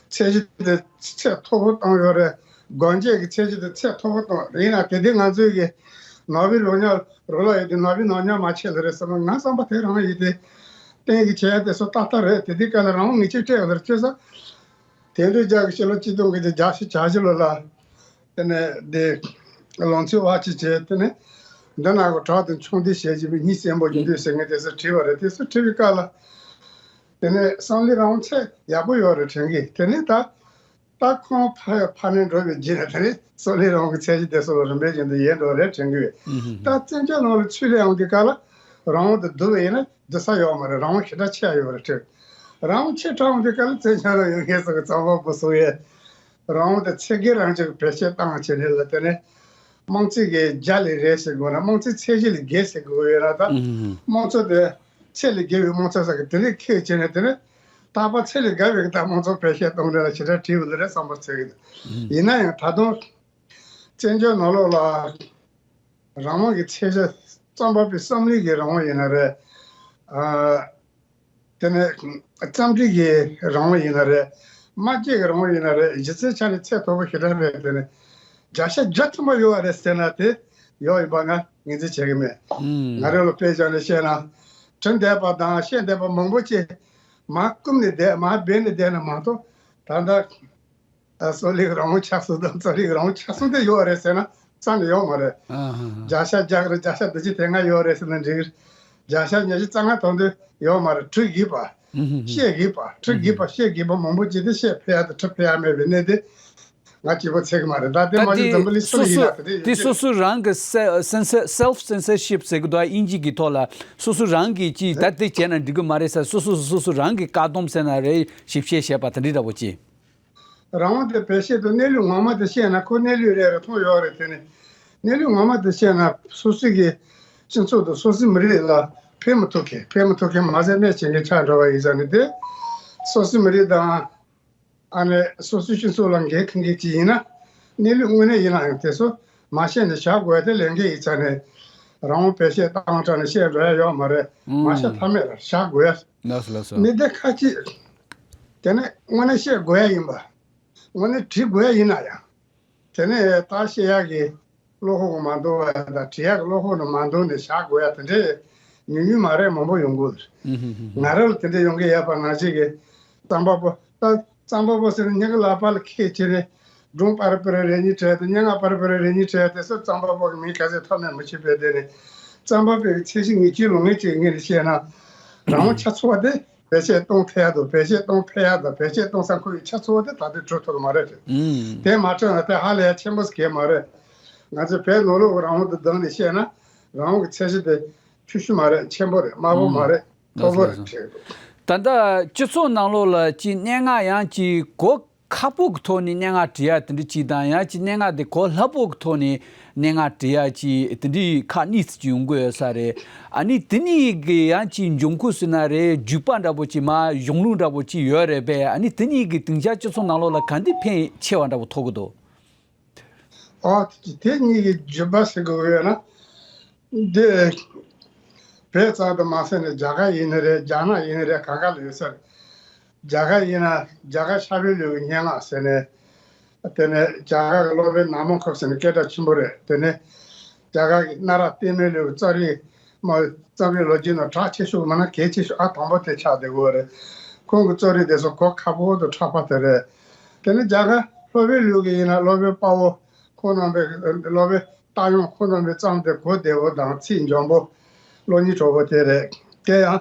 ཚད་གཞི་དེ་ཚད་མཐོ་པོ་བཏང་ཡོད་རེད། སྒོ་འབྱེད་ཀྱི་ཚད་གཞི་དེ་ཚད་མཐོ་པོ་བཏང་། ཡིན་ན་དེ་དུས་ང་ཚོའི་གི་ནོར་བུའི་རོ་མྱགས་རོ་ལངས་ཡོད་དུས་ནོར་བུའི་ནོར་མྱགས་མ་ཆད་ལེ་རེད་བསམ་ན། ང་བསམ་པ་དེ་རང་ཡིན་ཏེ། གཏན་གྱི་བྱས་དེ་ཚོ་ཏག་ཏག་རེད། དེ་དུས་སྐབས་ལ་རང་དབང་ངེས་ཅན་སྤྲད་ཡོད་རེད། བྱས་ཙང་དེང་དུས་རྒྱ་གི་ཕྱི་ལོ་ཆིག་སྟོང་དགུ་བརྒྱ་བརྒྱད་ཅུ་གྱ་བཞི་ལོ་ལ། དེ་ནས་འདི་ལང་ཚོའི་བར་ཆད་བྱས། དེ་ནས་འདི་ནང་གི་བྲག་དང་ཆུང་འདི་ཞེས་བྱས་པའི་གཉིས་གསལ་པོ་རྒྱུ་འདུས་ཟེར་མཁན་དེ་ཚོ་བྲིས་པ་རེད། དེ་ཚོ་བྲིས་པའི་སྐབས་ལ། དེ་ནས་བསམ་བློའི་རང་དབང་ཚད་ཡག་པོ་ཡོད་རེད་དྲན་གི། དེ་ནས་ད་ད་ཁོང་ཕ་ཕ་ནས་འགྲོ་བའི་རྗེས་ལ་དེ་ནས་བསམ་བློའི་རང་དབང་གི་ཚད་གཞི་དེ་ཚོ་ལ་རིམ་པས་བཞིན་དུ་ཡལ་འགྲོ་རེད་དྲན་གི་ཡོད། ད་བཙན་བྱོལ་ནང་ལ་ཆུ་ལས་འོང་དུས་སྐབས་ལ་རང་དབང་དེ་བསྡུ་བ་ཡིན་ན་བསྡུ་ས་ཡོད་མ་རེད། རང་དབང་ཞེ་དྲག་ཆེ་ཡ་ཡོད་རེད་དྲན། རང་དབང་ཆེ་དྲགས་འོང་དུས་སྐབས་ལ་བཙན་བྱོལ་ལ་ཡོད་མཁན་ཚོ་གི་རྩོམ་པ་པོ་ཚོ་ཡས། རང་དབང་དེ་ཚད་བརྒལ་རང་བྱུང་གི་བེད་སྤྱོད་བཏང་བྱས་ནས་ལ། དེ་ནས་དམངས་གཙོ་གི་རྒྱ་ལས་རེད་ཟེར་དགོས་ན། དམངས་གཙོའི་ཚད་གཞི་ལས་བརྒལ་ཟེར་དགོས་ཡོད་ན། ད་ཨུམ། དམངས་གཙོ་དེ་ཚད་ལས་བརྒལ་བའི་དམངས་གཙོ་ཟེར་གི་དེ་ལས་ཁེལ་བྱས་ནས། དེ་ནས་རྟག་པར་ཚད་ལས་བརྒལ་བའི་ད་དམངས་གཙོ་བེད་སྤྱོད་གཏོང་རེས་ལ་ཞེ་དྲག་བྲིས་ཡོད་རེད་བསམ་པ་ཟེར་གི་འདུག་ཨུམ། ཡིན་ན་ཡང་ད་དུང་བཙན་བྱོལ་ནང་ལོགས་ལ་རང་དབང་གི་ཚད་གཞི། རྩོམ་པ་པོའི་བསམ་བློའི་གི་རང་དབང་ཡིན་ན་རེད། ཨ། དེ་ནས་རྩོམ་སྒྲིག་གི་རང་དབང་ཡིན་ན་རེད། སྨྲ་བརྗོད་ཀྱི་རང་དབང་ཡིན་ན་རེད། གཞི་རྩའི་ཆ་ནས་ཚད་མཐོ་པོ་ཞེ་དྲག་རེད། དེ་ནས་བརྒྱ་ཆ་བརྒྱ་ཐམ་པ་ཡོད་རེད་ཟེར་ན་དེ་ཡོད་ཡིན་པ་ང་ངོས་འཛིན་བྱེད་ཀྱི་མེད། ཨུམ། ང་རང་ལ་དཔེ་བཞག་ནས་བཤད་ན། བྲིས་བསྡད་པ་དང་བཤད་བསྡད་པ་མང་པོ་ཅིག་མར་བསྐུམས་ནས་བསྡད། མར་སྦས་ནས་བསྡད་ན་མ་གཏོགས། ད་ལྟ་ཨ་རྩོམ་རིག་རང་དབང་ཆགས་སོང་དང་། རྩོམ་རིག་རང་དབང་ཆགས་སོང་དེ་ཡོད་རེད་ཟེར་ན་རྩ་ནས་ཡོད་མ་རེད། ཨ་ཧ་ཧ། བརྒྱ་ཆ་བརྒྱ་རེད། བརྒྱ་ཆ་བདུན་ཅུ་དོན་ལྔ་ཡོད་རེད་ཟེར་ན་འགྲིག་གི་རེད། བརྒྱ་ཆ་ཉི་ཤུ་རྩ་ལྔ་ཐོག་དེ་ཡོད་མ་རེད། བྲི་དགོས་པ། ཨུ་ཧུ་ཧུ། བཤད་དགོས་པ། འབྲི་དགོས་པ། བཤད་དགོས་པ་མང་པོ་ཅིག་དེ་བཤད་ཕོད་ཡ་དང་འབྲི་ཕོད་ཡ་མེད་པའི་གནས་དེ་ང་གཅིག་པོ་ཚད་ཀྱི་མ་རེད། ད་དེ་ད་མ་གཞི་དེ་འཛམ་བུ་གླིང་སུ་ལ་སོ་ཡིན་སོ་ན་དེ་དེ་ཡོད་སོ་ཀྱི་སོ་རང་གི་སེ་སེན་སར་self censorship ཟེར་གི་འདུག་ཨ། དབྱིན་ཇི་གི་ཐོག་ལ་སོ་སོ་རང་གིས་ཅིག་ད་དེ་བྱས་ན་འགྲིག་གི་མ་རེད་ཟེར། སོ་སོ་སོ་སོ་རང་གི་བཀག་སྡོམ་ཟེར་ན་རེད། ཞིབ་བཤེར་བྱས་པ་དེ་འདྲ་འདྲ་པོ་ཅིག་རང་དབང་དེ་བེད་སྤྱད་དུ་གནས་ལུགས་ངོ་མ་དེ་བཤད་ན་ཁོ་གནས་ལུགས་རེད་རེད་མཐོང་ཡོད་རེད། དེ་ནི་གནས་ལུགས་ངོ་མ་དེ་བཤད་ན་སོ་སོ་གི་སྤྱི་ཚོགས་དང་སོ་སོའི་མི་རིགས་ལ་ཕན་མི་ཐོགས་མཁན། ཕན་མི་ཐོགས་མཁན་མ་ཟད་གནོད་བྱེད་མཁན་ཆགས་འགྲོ་བ་ཡིན་ཙང་ནི། དེ་སོ་སོའི་མི་རིགས་དང་ཨ་ནི་སོ་སོའི་སྤྱི་ཚོགས་ལ་འགན་འཁུར་མཁན་ཅིག་ཡིན་ན། གནས་ལུགས་དངོས་གནས་ཡིན་ན་ཡང་དེ་ཚོ་མ་བཤད་ནས་བཞག་དགོས་ཡ་དེ་ལས་འགན་ཡིན་ཙང་ནི། རང་དབང་བེད་སྤྱད་བཏང་དྲགས་ནས་བཤད་འགྲོ་ཡ་ཡོད་མ་རེད། མ་བཤད་ཐབས་མེད་རེད། བཞག་དགོས་ཡ། ལགས་སོ་ལགས་སོ། མི་སྡེ་ཁ་ཅིག་དེ་ནས་དངོས་གནས་བཤད་དགོས་ཡ་ཡིན་པ། དངོས་གནས་བྲི་དགོས་ཡ་ཡིན་ན་ཡང་། དེ་ནས་ད་བཤད་ཡག་གི་བློ་ཁོག་མ་འདུག་པ་དང་། བྲི་ཡག་གི་བློ་ཁོག་ནི་མ་འདུག་ནས་བཞག་དགོས་ཡ་དེ་འདྲས་ཉུང་ཉུང་མ་རེད། མང་པོ་ཡོང་གི་རེད། ཨུ་ཧུ་ཧུ་ཧུ། ང་རང་ལ་དེ་འདྲས་ཡོང་གི་ཡོད་པ་ནང་བཞིན་གི་རྩོམ་པ་པོ། ད་རྩོམ་པ་པོ་ཟེར་ན་སྙིང་གི་ལག་པ་ལ་ཁད་བྱས་ནས་སྒྲུང་པར་པར་རེ་གཉིས་བྲིས་དང་། སྙན་ངག་པར་པར་རེ་གཉིས་བྲིས་དེ་ཚོ་རྩོམ་པ་པོ་གི་མིང་ག་ཚོད་ཐོབ་ནས་མི་ཤེས་པའི། དེ་ནས་རྩོམ་པ་པོའི་ཚད་གཞི་ངེས་ཅན་ལོངས་ངེས་ཅན་ངོས་ནས་བཤད་ན། རང་དབང་ཆ་ཚང་བ་དེ་བེད་སྤྱོད་གཏོང་ཐུབ་ཡ་དང་། བེད་སྤྱོད་གཏོང་ཕོད་ཡ་དང་། བེད་སྤྱོད་གཏོང་ས་ཁོ་ཡི་ཆ་ཚང་བ་དེ་ད་ལྟ་གྲུབ་ཐུབ་ཀྱི་མ་རེད། ཨུམ། དེ་མ་གྲུབ་ན་དེ་ཧ་ལས་ཡ་ཆེན་པོ་ཟེར་གྱི་མ་རེད། ང་ཚོ་བོད་ནང་ལོགས་ཀྱི་རང་དབང་དང་བསྡུར་ནས་བཤད་ན་རང་དབང་གི་ཚད་གཞི་དེ་ཆུང་ཤོས་མ་རེད། ཆེན་པོ་རེད། དམའ་པོ་མ་རེད། མཐོ་པོ་རེད། ད་ལྟ་སྤྱི་ཚོགས་ནང་ལོགས་ལ་ཅིག་སྙན་ངག་ཡང་ཅིག་གོ་ཁག་པོ་གི་ཐོག་ནས་སྙན་ངག་བྲིས་ཡ་དེ་འདྲ་ཅིག་དང་། ཡང་ཅིག་སྙན་ངག་དེ་གོ་སླ་པོ་གི་ཐོག་ནས་སྙན་ངག་བྲིས་ཡ་ཅིག་དེ་འདྲའི་ཁག་གཉིས་ཅིག་ཡོང་གི་ཡོད་ས་རེད། ཨ་ནི་དེ་གཉིས་ཀྱི་ཡང་ཅིག་འབྱུང་ཁུངས་ཟེར་ན་རེད། བརྒྱུད་པ་འདྲ་པོ་ཅིག་མ་གཞུང་ལུགས་འདྲ་པོ་ཅིག་ཡོད་རེད་པས། ཨ་ནི་དེ་གཉིས་ཀྱི་སྡིངས་ཆ་སྤྱི་ཚོགས་ནང་ལོགས་ལ་ག་འདི་ཕན་ཆེ་བ་འདྲ་པོ་ཐོགས་ཀྱི་འདུག་ཨོ། དེ་གཉིས་ཀྱི་བརྒྱུད་པ་ཟེར་དགོས་ཡོད་ན། འདི་བོད་ཙམ་དུ་མ་ཟད་ནས་རྒྱ་གར་ཡིན་ནི་རེད། རྒྱ་ནག་ཡིན་ནི་རེད། གང་ག་ལ་ཡོད་ས་རེད། རྒྱ་གར་ཡིན་ན་རྒྱ་གར་ཤར་པའི་ལུགས་ཀྱི་སྙན་ངག་ཟེར་ནས། དེ་ནས་རྒྱ་གར་གྱི་སློབ་དཔོན་ན་མོ་ཁོབ་ཟེར་ནས་སྐད་གྲགས་ཆེན་པོ་རེད། དེ་ནས་རྒྱ་གར་གྱི་གནའ་རབས་བརྟན་མའི་ལུགས་ཀྱི་རྩོམ་རིག་མ་རྩོམ་རིག་ལོ་རྒྱུས་ནང་གྲགས་ཆེ་ཤོས་མིན་ན་གལ་ཆེ་ཤོས་ཨ་དང་པོ་དེ་ཆགས་བསྡད་ཡོད་རེད། ཁོང་གི་རྩོམ་རིག་དེ་ཚོ་གོ་ཁག་པོ་དང་ཕྲག་པ་དེ་རེད། དེ་ནས་རྒྱ་གར་སློབ་དཔོན་ལུགས་ཀྱི་ཡིན་ན་སློབ་དཔོན་དཔའ་བོ་ཁོང་རྣམ་པའི་སློབ་དཔོན་སྟག་ཡོང་ཁོང་རྣམ་པའི་རྩོམ་དེ་གོ་བདེ་བོ་དང་ཚིག་འཇམ་པོ་བློ་སྙིང་བྲོ་བོ་དེ་རེད། དེ་ཡང་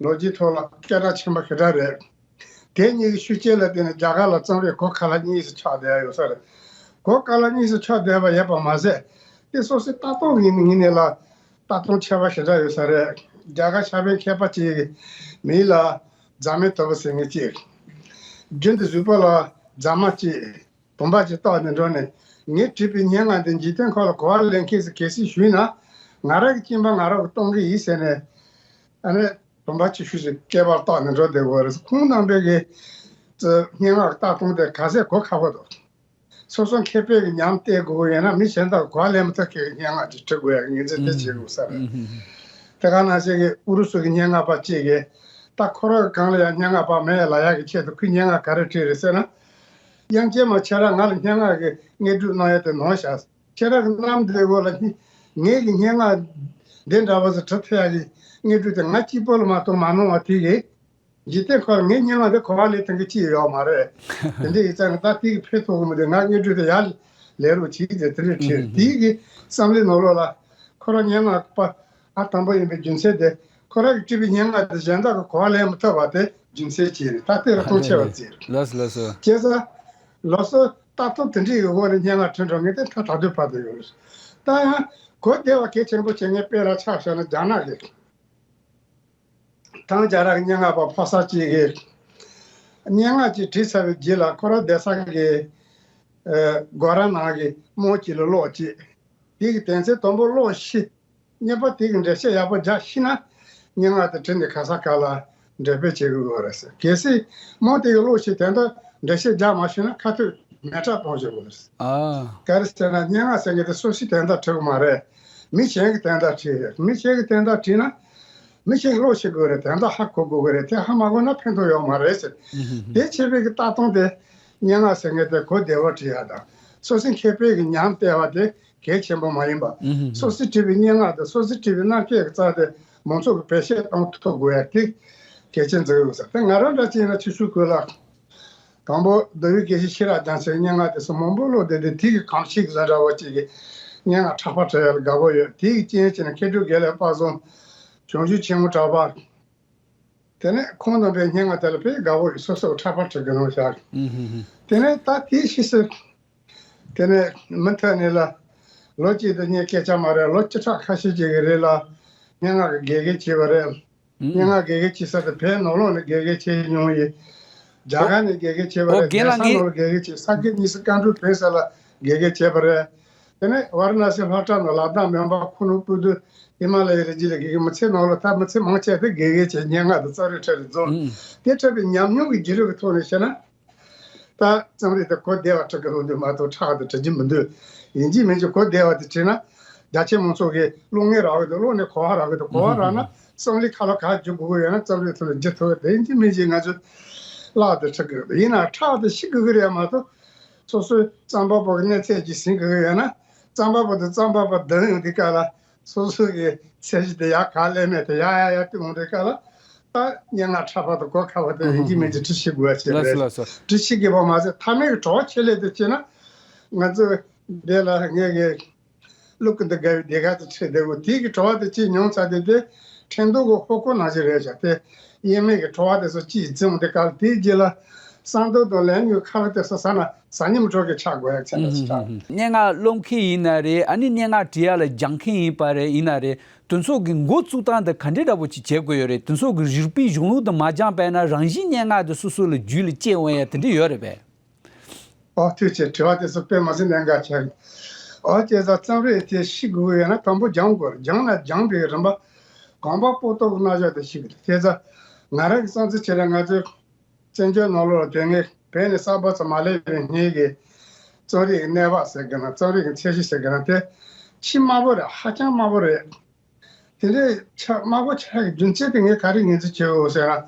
ལོ་རྒྱུས་ཐོག་ལ་སྐད་གྲགས་ཆེན་པོ་ཞེ་དྲག་རེད། དེ་གཉིས་ཀྱི་ཤུགས་རྐྱེན་ལ་བརྟེན་ནས་རྒྱ་གར་ལ་རྩོམ་རིག་གོ་ཁག་ལ་གཉིས་སུ་ཆགས་བསྡད་ཡོད་ས་རེད། གོ་ཁག་ལ་གཉིས་སུ་ཆགས་བསྡད་པ་ཡོད་པ་མ་ཟད། དེ་སོ་སོའི་ལྟ་སྟངས་ངོས་ནས་ལ་ལྟ་སྟངས་ཁྱད་པར་ཞེ་དྲག་ཡོད་ས་རེད། རྒྱ་གར་ཕྱག་དཔེ་མཁས་པ་གཅིག་གིས་མིང་ལ་རྫ་མའི་དུ་བ་ཟེར་མཁན་གཅིག་རྒྱུན་དུ་གཟུགས་པོ་ལ་རྫ་མ་གཅིག་བུམ་པ་གཅིག་བཏགས་ནས་འགྲོ་ནས། ངས་བྲིས་པའི་སྙན་ངག་འདི་འཇིག་རྟེན་ཁམས་ལ་གོ་བ་ལེན་མཁན་ཞིག་གལ་སྲིད་བྱུང་ན། ང་རང་གི་སྐྱིན་པ་ང་རང་གིས་གཏོང་གི་ཡིན་ཟེར་ནས། ཨ་ནི་བུམ་པ་གཅིག་ཤུལ་ཞིག་སྐེད་པར་བཏགས་ནས་འགྲོ་བསྡད་དགོས་རེད། ཁོང་རྣམ་པའི་གི་སྙན་ངག་ལྟ་སྟངས་དེ་ག་ཚད་གོ་ཁག་པོ་འདུག་སོ་སོ་མཁས་པའི་གི་ཉམས་བསྟེན་དགོས་ཀྱི་ཡོད་ན། མི་གཞན་དག་གོ་བ་ལེན་མི་ཐུབ་མཁན་གྱི་སྙན་ངག་ཅིག་བྲི་དགོས་ཡ་ངོས་འཛིན་དེ་བྱེད་དགོས་ས་རེད། དེ་ག་ནང་བཞིན་གྱི་ཨུ་རུ་སུ་གི་སྙན་ངག་པ་གཅིག་གིས། ད་ཁོ་རང་གི་སྒང་ལ་ཡང་སྙན་ངག་པ་མེད་ལབ་ཡག་གི་ཆེད་དུ་ཁོས་སྙན་ངག་ག་རེ་བྲིས་རེད་ཟེར་ན། དབྱངས་ཅན་མ་ཁྱེད་རང་ང་ལ་སྙན་ངག་གི་དངོས་གྲུབ་གནང་ཡ་དེ་གནང་ཤག་ཁྱེད་རང་གི་གནམ་བདེ་སྒོ་ལ་ངའི་གི་སྙན་ངག་འདི་འདྲ་བ་ཟིག་བྲི་ཐུབ་ཡ་གི་དངོས་གྲུབ་དེ་ང་གཅིག་པོ་ལ་མ་གཏོགས་མ་གནང་བ་དེ་གིས། འཇིག་རྟེན་ཁམས་ལ་ངའི་སྙན་ངག་འདི་གོ་བ་ལེན་ཐུབ་མཁན་གཅིག་ཡོད་མ་རེད། དེ་འདྲ་ཡིན་ཙང་ད་དེ་གི་ཕན་ཐོགས་གི་མི་འདུག་ང་དངོས་གྲུབ་དེ་ཡར་ལེན་རོགས་བྱེད་ཟེར་དེ་འདྲ་བྲིས། དེའི་གི་བསམ་བློའི་ནང་ལོགས་ལ་ཁོ་རང་སྙན་ངག་པ་ཨ་དང་པོ་ཡིན་པའི་རྒྱུ་མཚན་དེ། ཁོ་རང་གིས་བྲིས་པའི་སྙན་ངག་དེ་གཞན་དག་གིས་གོ་བ་ལེན་མི་ཐུབ་པ་དེ་རྒྱུ་མཚན་གཅིག་རེད། ད་དེ་ལ་གཏོང་ཆེ་བ་ཟེར། ལགས་སོ་ལགས་སོ། བྱས་ཙང་ལོ་སོ་ལྟ་སྟངས་དེ་འདྲའི་གི་འོག་ནས་སྙན་ངག་བྲིས་འགྲོ་མཁན་དེ་ད་ད་དུང་བར་དུ་ཡོད་རེད། ད་ཡང་གོ་བདེ་བ་གལ་ཆེན་པོ་བྱེད་མཁན་དཔེ་ལ་ཆ་བཞག་ན་རྒྱ་ནག་གི་ཐང་རྒྱ་ར་གི་སྙན་ངག་པ་ཕོ་གསར་གཅིག་གིས་སྙན་ངག་ཅིག་བྲིས་ཚར་བའི་རྗེས་ལ་ཁོ་རང་བསྡད་ས་གི་ཨ་སྒོ་ར་ནང་གི་རྨོ་ཅིག་ལ་ཀློག་ཅིག་དེ་གི་དོན་ཚན་དང་པོ་ཀློག་ཤེས། གཉིས་པ་དེ་གི་འགྲེལ་བཤད་ཡག་པོ་རྒྱག་ཤེས་ན། སྙན་ངག་དེ་བྲིས་ནས་ག་ས་ག་ལ་འགྲེམས་སྤེལ་བྱེད་དགོས་ཀྱི་རེད་ཟེར། གལ་སྲིད་རྨོ་དེ་གི་ཀློག་ཤེས་དོན་དག་འགྲེལ་བཤད་རྒྱག་མ་ཤེས་ན་ཁ་ཐུག་མེ་སྲེག་གཏོང་བྱེད་དགོས་རེད། ཨ། ག་རེ་ཟེར་ན་སྙན་ངག་ཟེར་མཁན་དེ་སོ་སོའི་དོན་དག་བྲི་གི་མ་རེད། མི་གཞན་གྱི་དོན་དག་བྲིས་རེད། མི་གཞན་གྱི་དོན་དག་བྲིས་ན། མི་གཞན་གྱི་ཀློག་ཤེས་དགོས་རེད། དོན་དག་ཧ་གོ་དགོས་ཀྱི་རེད། དེ་ཧ་མ་གོ་ན་ཕན་ཐོགས་ཡོད་མ་རེད་ཟེར། དེ་བྱས་པའི་གི་ལྟ་སྟངས་དེ་སྙན་ངག་ཟེར་མཁན་དེ་གོ་བདེ་བོ་བྲིས་ཡ་དང་། སོ་སོའི་མཁས་པའི་གི་ཉམས་བསྟེན་པ་དེ་གལ་ཆེན་པོ་མ་ཡིན་པ། སོ་སོས་བྲིས་པའི་སྙན་ངག་དང་སོ་སོས་བྲིས་པའི་རྣམ་བཤད་ཀྱི་རྩལ་དེ་མང་ཚོགས་ཀྱིས་བེད་སྤྱོད་གཏོང་ཐུབ་དགོས་ཡ་དེ་གལ་ཆེན་བརྩི་གི་ཡོད་ས་རེད། ང་རང་འདྲ་བྱས་ན་ཆུ་ཤུར་ཁུལ་ལ། དང་པོ་མདོ་དབུས་དགེ་བཤེས་ཤེས་རབ་རྒྱ་མཚོའི་སྙན་ངག་དེ་ཚོ་མང་པོ་ཀློག་བསྡད་དེ། དེ་གི་གོམས་གཤིས་ཀྱི་བཟོ་འདྲ་བོ་གཅིག་གི་སྙན་ངག་ཕྲག་པ་བྲི་ཡ་ལ་དགའ་པོ་ཡོད། དེ་གི་རྐྱེན་བྱས་ནས་མཁས་གྲུབ་དགེ་ལེགས་དཔལ་བཟང་། བྱང་ཆུབ་ཆེན་མོ་གྲགས་པ། དེ་ནས་ཁོང་རྣམ་པའི་སྙན་ངག་དེ་ལ་དཔེ་དགའ་པོ་ཡོད། སོ་སོ་ཕྲག་པ་བྲི་གི་ནང་བཞག་དེ་ནས་ད་དེའི་ཕྱིས་སུ། དེ་ནས་མུ་མཐུད་ནས་ལ། ལོ་གཅིག་དང་གཉིས་སྐད་ཆ་མ་རེད། ལོ་བཅུ་ཕྲག་ཁ་ཤས་ཅིག་གི་རིང་ལ་སྙན་ངག་གི་དགེ་རྒན་བྱས་པ་རེད། སྙན་ངག་དགེ་རྒན་བྱེད་ས་དེ་བོད་ནང་ལོགས་ནས་དགེ་རྒན་བྱས་མྱོང་ཡིན། རྒྱ་གར་ནས་དགེ་རྒན་བྱས་པ་རེད། རྒན་ལགས། ངས་ནང་ལ་དགེ་རྒན་བྱས། ས་དགེ་གཉིས་སུ་བཀའ་འགྲུལ་ཕེབས་ས་ལ་དགེ་རྒན་བྱས་པ་རེད། དེ་ནས་ཝཱ་ར་ཎ་སི་ལྷོ་བྲག་ནང་ལ་དྭགས་མོན་པ་ཁུ་ནུ་སྤོ་ཏི་ཧི་མ་ལ་ཡའི་རི་རྒྱུད་ལ་དགེ་རྒན། མི་ཚེ་ནང་ལ་ད་མི་ཚེ་མང་ཆེ་དེ་དགེ་རྒན་བྱས་སྙན་ངག་དང་རྩོམ་རིག་འཕྲོད་རེས་རྫོགས། དེ་འཕྲད་པའི་ཉམས་མྱོང་གི་བརྒྱུད་རིམ་གྱི་ཐོག་ནས་བཤད་ན། ད་རྩོམ་རིག་དེ་གོ་བདེ་བ་བྲི་གི་རུང་དུས་མ་གཏོགས་ཕྲག་དེ་བྲི་རྒྱུ་མི་འདུག་ཡིན་གཅིག་མིན་གཅིག་གོ་བདེ་བ་དེ་བྲིས་ན། རྒྱ་ཆེ་མང་ཚོགས་ཀྱིས་ཀློག་མཁན་རག་གི་འདུག་ཀློག་ནས་གོ་བ་རག་གི་འདུག་གོ་བ་རག་ན་རྩོམ་རིག་ཁ་ལོ་ག་བསྒྱུར་དགོས་ཀྱི་ཡོད་ན་རྩོམ་རིག་ཐོག་ནས་བསྒྱུར་ཐུབ་ཀྱི་རེད། ཡིན་གཅིག་མིན་གཅིག་ང་ཚོས་བཀླགས་ཏེ་བྲི་དགོས་ཀྱི་འདུག་ཡིན་ནའང་ཕྲག་དེ་ཤི་དགོས་ཀྱི་རེད་མ་གཏོགས། སོ་སོའི་རྩོམ་པ་པོ་གི་གནས་ཚད་ཅིག་ཟིན་དགོས་ཀྱི་ཡོད་ན། རྩོམ་པ་པོ་དང་རྩོམ་པ་པོ་བསྡུར་ཡོང་དུས་སྐབས་ལ། སོ་སོ་གི་ཚད་གཞི་དེ་ཡར་ག་སླེབས་མེད་དེ་ཡར་ཡར་ཡར་བཏུད་འོང་དུས་སྐབས་ལ། ད་སྙན་ངག་ཕྲག་པ་དང་གོ་ཁ་པ་དེ་ཡིན་གཅིག་མིན་གཅིག་བྲི་ཤེས་དགོས་ཡ་ཅིག་རེད། ལགས་སོ་ལགས་སོ། བྲི་ཤེས་དགོས་པ་མ་ཟད་མཐའ་མའི་གི་གྲོགས་ཆེད་ལས་དེ་བྱས་ན། ང་ཚོ་འདི་ལ་ངས་གི་ཀླུ་ཀུན་ཏ་དགའ་བའི་ཟློས་གར་དེ་ཁྲིད་བསྡད་ཡོད། དེའི་གི་བྲོ་བ་དེ་གཅིག་མྱོང་ཚར་དུས་དེ་ཁྲིན་ཏུའུ་གི་ཧོ་ཀོ་ནང་བཞིན་རེད་ཤག་དེ་དབྱེར་མེད་ཀྱི་བྲོ་བ་དེ་ཚོ་གཅིག་འཛིན་འོང་དུས་སྐབས་ལ། དེའི་རྗེས་ལ་བསང་དུད་དང་ལན་གཉིས་ཁ་ལག་དེ་ཚོ་ཟ་ན་ཟ་སྙིང་བྲོ་གི་ཆགས་དགོས་ཡ་ཚད་ལ་ཆགས། སྙན་ངག་ཀློག་མཁན་ཡིན་ན་རེད། ཨ་ནི་སྙན་ངག་བྲི་ཡ་ལ་སྦྱང་མཁན་ཡིན་པ་རེད། ཡིན་ན་རེད། དེ་ཚོ་གི་འགོ་བཙུགས་སྟངས་དེ་ག་འདྲའི་འདྲ་པོ་ཅིག་བྱེད་དགོས་ཡོད་རེད། དེ་ཚོ་གི་རིག་པའི་གཞུང་ལུགས་དེ་མ་སྦྱངས་པ་ཡིན་ན་རང་བཞིན་སྙན་ངག་དེ་སོ་སོ་ལ་རྒྱུད་ལ་སྐྱེ་འོང་ཡ་དེ་འདྲ་ཡོད་རེད་པས། ཨོ་ཐུགས་རྗེ་ཆེ། དྲི་བ་དེ་ཚོ་དཔེ་མ་སྲིད་གནད་འགག་ཆེ། ཨོ་བྱས་ཙང་རྩོམ་རིག་དེ་ཤེས་དགོས་ཀྱི་ཡོད་ན་དང་པོ་སྦྱང་དགོས་རེད། སྦྱངས་ན་སྦྱངས་པའི་རིམ་པ་གོམ་པ་སྤོ་ཏོ་གི་རྣམ་གཞག་དེ་ཤེས་དགོས་རེད། བྱས་ཙང་ང་རང་གི་བསམ་ཚུལ་བྱས་ན། ང་ཚོའི་བཙན་བྱོལ་ནང་ལོགས་ལ་དེ་སྔའི་བོད་ནས་གསར་པ་ཚོ་མ་སླེབས་པའི་སྔའི་གི་རྩོམ་རིག་གི་གནས་བབ་ཟེར་གི་ན། རྩོམ་རིག་གི་ཚད་གཞི་ཟེར་གི་ན། དེ་ཆེས་དམའ་བོ་རེད། ཧ་ཅང་དམའ་བོ་རེད། དེ་འདྲའི་ཆ་དམའ་བོ་ཆགས་ཀྱི་རྒྱུ་མཚན་དེ་ངས་ག་རེ་ངོས་འཛིན་བྱེད་འོས་ཟེར་ན།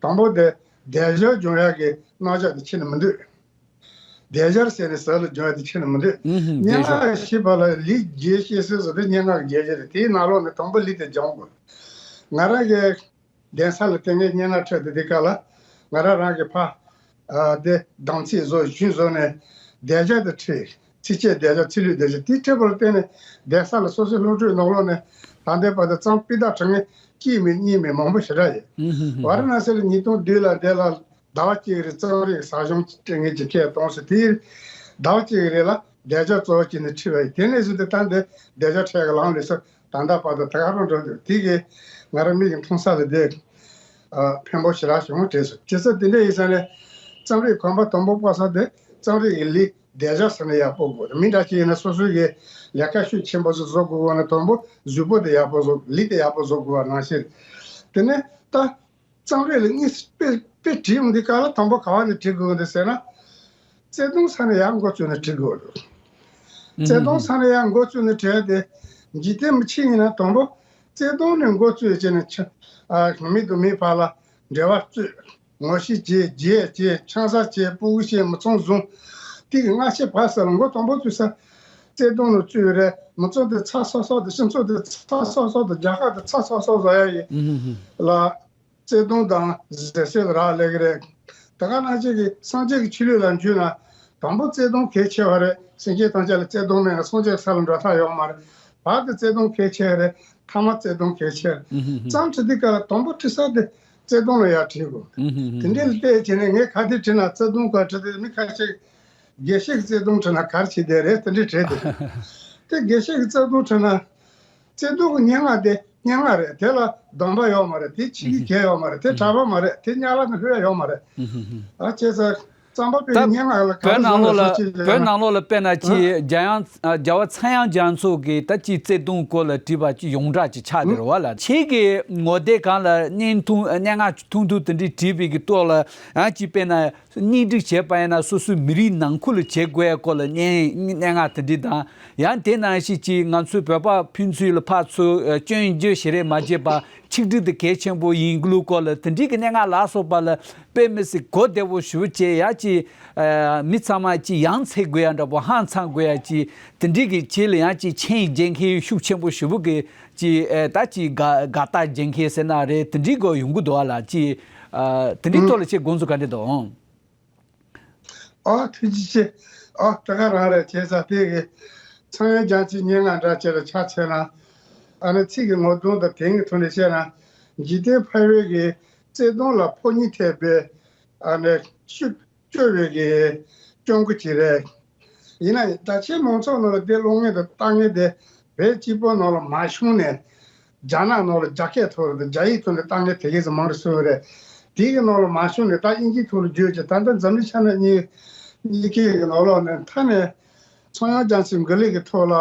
དང་པོ་དེ་སྡེབ་སྦྱོར་སྦྱོང་ཡག་གི་རྣམ་གཞག་དེ་ཁྱོན་ནས་མི་འདུག་སྡེབ་སྦྱོར་ཟེར་ནས་ཟུར་ལ་སྦྱོང་ཡག་དེ་ཁྱོན་ནས་མི་འདུག་ཨུ་ཧུམ། སྙན་ངག་ཞེས་པ་ལ་ལི་རྒྱས་བཤད་སྲོལ་ཟེར་དེ་སྙན་ངག་གི་རྒྱས་གཞི་རེད། དེའི་ནང་ལོགས་ནས་དང་པོ་ལི་དེ་སྦྱོང་དགོས། ང་རང་གི་གདན་ས་ལ་དེ་སྔའི་སྙན་ངག་ཁྲོད་དུ་དེ་ག་ལ་ ང་རང་རང་གི་ཕ་ཨ་དེ་དམ་ཚིག་བཟོ་ཞུན་བཟོ་ནས་བསྡད་བྱ་དེ་ཁྲིད། ཚིགས་བཅད་བསྡད་བྱ་ཚིག་ལྷུག་བསྡད་བྱ་དེ་ཁྲིད་པར་བརྟེན་ནས་བསྡད་ས་ལ་སོ་སོའི་སློབ་ཕྲུག་ནང་ལོགས་ནས་ད་ལྟའི་བར་དུ་གཙང་པི་དག་དྲི་ངན་གཅིག་མིན་གཉིས་མིན་མང་པོ་ཞེ་དྲག་ཡོད། ཝཱ་ར་ཎ་སི་ལ་ཉིས་སྟོང་བདུན་ལ་འདི་ལ་ཟླ་བ་གཅིག་རེ་གཙང་རིགས་ཟ་ཞོང་སྤྲད་ངེས་ཀྱི་ཁས་གཏོང་ཟེར། དེའི་ཟླ་བ་གཅིག་རེ་ལ་བསྡད་བྱ་གཙོ་བོ་བྱས་ནས་ཁྲིད་པ་ཡིན། དེ་ནས་བཟུང་སྟེ་ད་འདི་བསྡད་བྱ་ཁྲལ་གྱི་ལམ་ལས་སུ་ད་ལྟ་བར་དུ་ད་ག་རང་འགྲོ་འདུག་དེ་གིས་ང་རང་མིག་གིས་མཐོང་ས་ལ་དེ་ཨ་ཕན་པོ་ཞེ་དྲག་བྱུང་དྲན་སོང་། བྱས་ཙང་དེ་འདྲ་ཡིན་ཙང་ནས་གཙང་རིགས་གོམ་པ་དང་པོ་སྤོ་ས་དེ་གཙང་རིགས་ཀྱི་ལས་བསྡད་བྱ་ཟེར་ན་ཡག་པོ་དགོས། མི་འདྲ་ཅིག་ཡིན་ན་སོ་སོའི་གི་ལས་ཀ་ཤུགས་ཆེན་པོ་ཞིག་བཟོ་དགོས་པ་ན་དང་པོ་གཟུགས་པོ་དེ་ཡག་པོ་བཟོ། ལུས་དེ་ཡག་པོ་བཟོ་དགོས་པ་ནང་བཞིན། དེ་ནས་ད་གཙང་རིགས་ལ་དངོས་སུ་དཔེ་དཔེ་བྲིས་ཡོང་དུས་སྐབས་ལ་དང་པོ་ག་བ་ནས་བྲིས་དགོས་འདུག་ཟེར་ན། བརྩེ་དུང་ས་ནས་ཡར་འགོ་བཙུགས་ནས་བྲིས་དགོས་འདུག་བརྩེ་དུང་ས་ནས་ཡར་འགོ་བཙུགས་ནས་བྲིས་ཏེ། འཇིག་རྟེན་མི་ཕྱི་ཡིན་ན་དང་པོ་བརྩེ་དུང་ནས་འགོ་བཙུགས་བྱས་ནས་ཆ་ཨ་མི་དང་མི་བར་ལ་འབྲེལ་བ་བཙུགས། ངོ་ཤེས་བྱེད། རྒྱས་བྱེད། ཆང་ས་བྱེད། སྤུ་གུ་བྱེད། མི་ཚང་བཟུང་། དེ་གི་སྔ་ཕྱི་བར་གསུམ་ལ་འགོ་དང་པོ་བཙུགས་ས་བརྩེ་དུང་ནས་བཙུགས་རེད། མི་ཚང་དེ་ཚ་སོ་སོ་དང་། སྤྱི་ཚོགས་དེ་ཚ་སོ་སོ་དང་། རྒྱལ་ཁབ་དེ་ཚ་སོ་སོ་བཟོ་ཡ་ཡིན་ལ། བརྩེ་དུང་དང་བརྩེ་སེམས་རག་ལས་ཀྱི་རེད། ད་ག་ནང་བཞིན་གྱི་སངས་རྒྱས་ཀྱི་ཆོས་ལུགས་ལ་འཇུས་ན་དང་པོ་བརྩེ་དུང་གལ་ཆེ་བ་རེད། སེམས་ཅན་ཐམས་ཅད་ལ་བརྩེ་དུང་མེད་ན་སངས་རྒྱས་ས་ལ་འགྲོ་ཐབས་ཡོད་མ་རེད། བར་དུ་བརྩེ་དུང་གལ་ཆེ་བ་རེད། ཐ་མ་བརྩེ་དུང་གལ་ཆེ་བ་རེད། ཙམ་བྲིས་དུས་སྐབས་ལ་དང་པོ་བྲིས་ས་དེ་བརྩེ་དུང་ལ་ཡར་བྲིས་དགོས། དེ་འདྲའི་ལྟས་བྱས་ནས་ངས་ག་དེ་བྲིས་ན། བརྩེ་དུང་ག་བྲིས་ཏེ་མི་ཁ་ཤས་དགེ་བཤེས་ཀྱི་བརྩེ་དུང་བྲིས་ན་ག་རེ་བྱེད་བསྡད་རེད། དེ་འདྲའི་བྲིས་ཏེ། དེ་དགེ་བཤེས་ཀྱི་བརྩེ་དུང་བྲིས་ན། བརྩེ་དུང་གི་སྙན་ངག་དེ་སྙན་ངག་རེད། དེ་ལ་སྡོམ་པ་ཡོད་མ་རེད། དེ་ཕྱི་གི་གལ་ཡོད་མ་རེད། དེ་གྲྭ་པ་མ་རེད། དེ་གཉའ་ལ་ནི་ལྷོད་ཡ་ཡོད་མ་རེད། ཨ་བྱས་ཙང་རྩམ་པ་པའི་ད་སྙན་ངག་ལ་ག་བོད་རེ་ནང་བཟོ་ལོགས་ན་ལ། སོ་ཅི་བོད་ནང་ལོགས་ལ་དཔེར་ན་ཅི་རྒྱལ་ཡང་རྒྱལ་བ་ཚངས་དབྱངས་རྒྱ་མཚོ་གིས་ད་ཅི་བརྩེ་དུང་སྐོར་ལ་བྲིས་པ་ཅི་ཡོངས་གྲགས་ཅིག་ཆགས་བསྡད་རེད་བ་ལ། ཁྱེད་ཀྱི་ངོ་དེབ་སྒང་ལ་བརྙན་ཐུང་སྙན་ངག་ཐུང་ཐུང་དེ་འདྲའི་བྲིས་པའི་གི་ཐོག་ལ་ཡང་ཅི་དཔེར་ན། གཉེན་སྒྲིག་བྱས་པ་ཡིན་ན་སོ་སོའི་མི་རིགས་ནང་ཁུལ་ལ་བྱེད་དགོས་ཡ་སྐོར་ལ་སྙན་སྙན་ངག་དེ་འདྲ་དང་། ཡང་དེ་ནང་བཞིན་གྱི་ང་ཚོའི་བོད་པ་ཕན་ཚུན་ལ་ཕར་ཚུར་ཨ་སྐྱོན་བརྗོད་ཞེ་དྲག་མ་བྱེད་པ། ཆིག་སྒྲིལ་དེ་གལ་ཆེན་པོ་ཡིན་ལུགས་སྐོར་ལ་དེ་འདྲའི་གི་སྙན་ངག་ལ་སོགས་པ་ལ་དཔེ་མི་སྲིད་གོ་བདེ་པོ་ཞེ་པོ་བྱས། ཡ་ཅིག་ཨ་མི་ཚང་མ་ཅིག་ཡང་ཚེ་དགོས་ཡ་འདྲ་པོ། ཧང་སང་དགོས་ཡ་ཅིག་དེ་འདྲའི་གི་ཆེད་ལ་ཡང་ཅིག་མཆན་ཡིག་རྒྱག་མཁན་ཤུགས་ཆེན་པོ་ཞེ་པོ་གི་ཅིག་ཨ་ད་ཅིག་དགའ་དགའ་རྟགས་རྒྱག་མཁན་ཟེར་ན་རེད། དེ་འདྲའི་སྐོར་ཡོང་གི་འདུག་བ་ལ། ཅིག་ཨ་དེ་འདྲའི་ཐོག་ལ་ཁྱེད་དགོངས་ཚུལ་ག་འདྲ་འདུག་ཨང་། ཨོ་ཐུགས་རྗེ་ཆེ། ཨོ་ད་ག་རང་རེད། བྱས་ཙང་དེ་གི་ཚངས་དབྱངས་རྒྱ་མཚོའི་སྙན་ངག་འདྲ་ཅིག་ལ་ཆ་མཚོན་ན། ཨ་ནི་ཚིག་གི་ངོ་གདོང་དང་དོན་གྱི་ཐོག་ནས་བཤད་ན། འཇིག་རྟེན་ཕལ་བའི་གི་བརྩེ་དུང་ལ་ཕོ་ཉ་ཐེབས་པའི་ཨ་ནི་ཤུགས་སྐྱོ་བའི་གི་སྐྱོང་གི་ཅིག་རེད། ཡིན་ན་ཡང་རྒྱ་ཆེའི་མང་ཚོགས་ནང་ལ་དེ་ཀློག་མཁན་དང་ལྟ་མཁན་དེ་བོད་སྤྱི་པའི་ནང་ལ་མ་ཤོང་ནས། རྒྱ་ནག་ནང་ལ་རྒྱ་སྐད་ཐོག་ལ་དང་རྒྱ་ཡིག་ཐོག་ནས་ལྟ་མཁན་དེ་གས་ཙམ་མང་རུ་སོང་བ་རེད། དེའི་གི་ནང་ལ་མ་ཤོང་ནས་ད་དབྱིན་ཇིའི་ཐོག་ལ་བསྒྱུར་བྱས། ད་ལྟ་འཛམ་གླིང་ཆ་ནས་གཉིས་གཉིས་ཀའི་གི་ནང་ལོགས་ནས་མཐའ་ནས་ཚངས་དབྱངས་རྒྱ་མཚོའི་མགུར་གླེང་གི་ཐོག་ལ་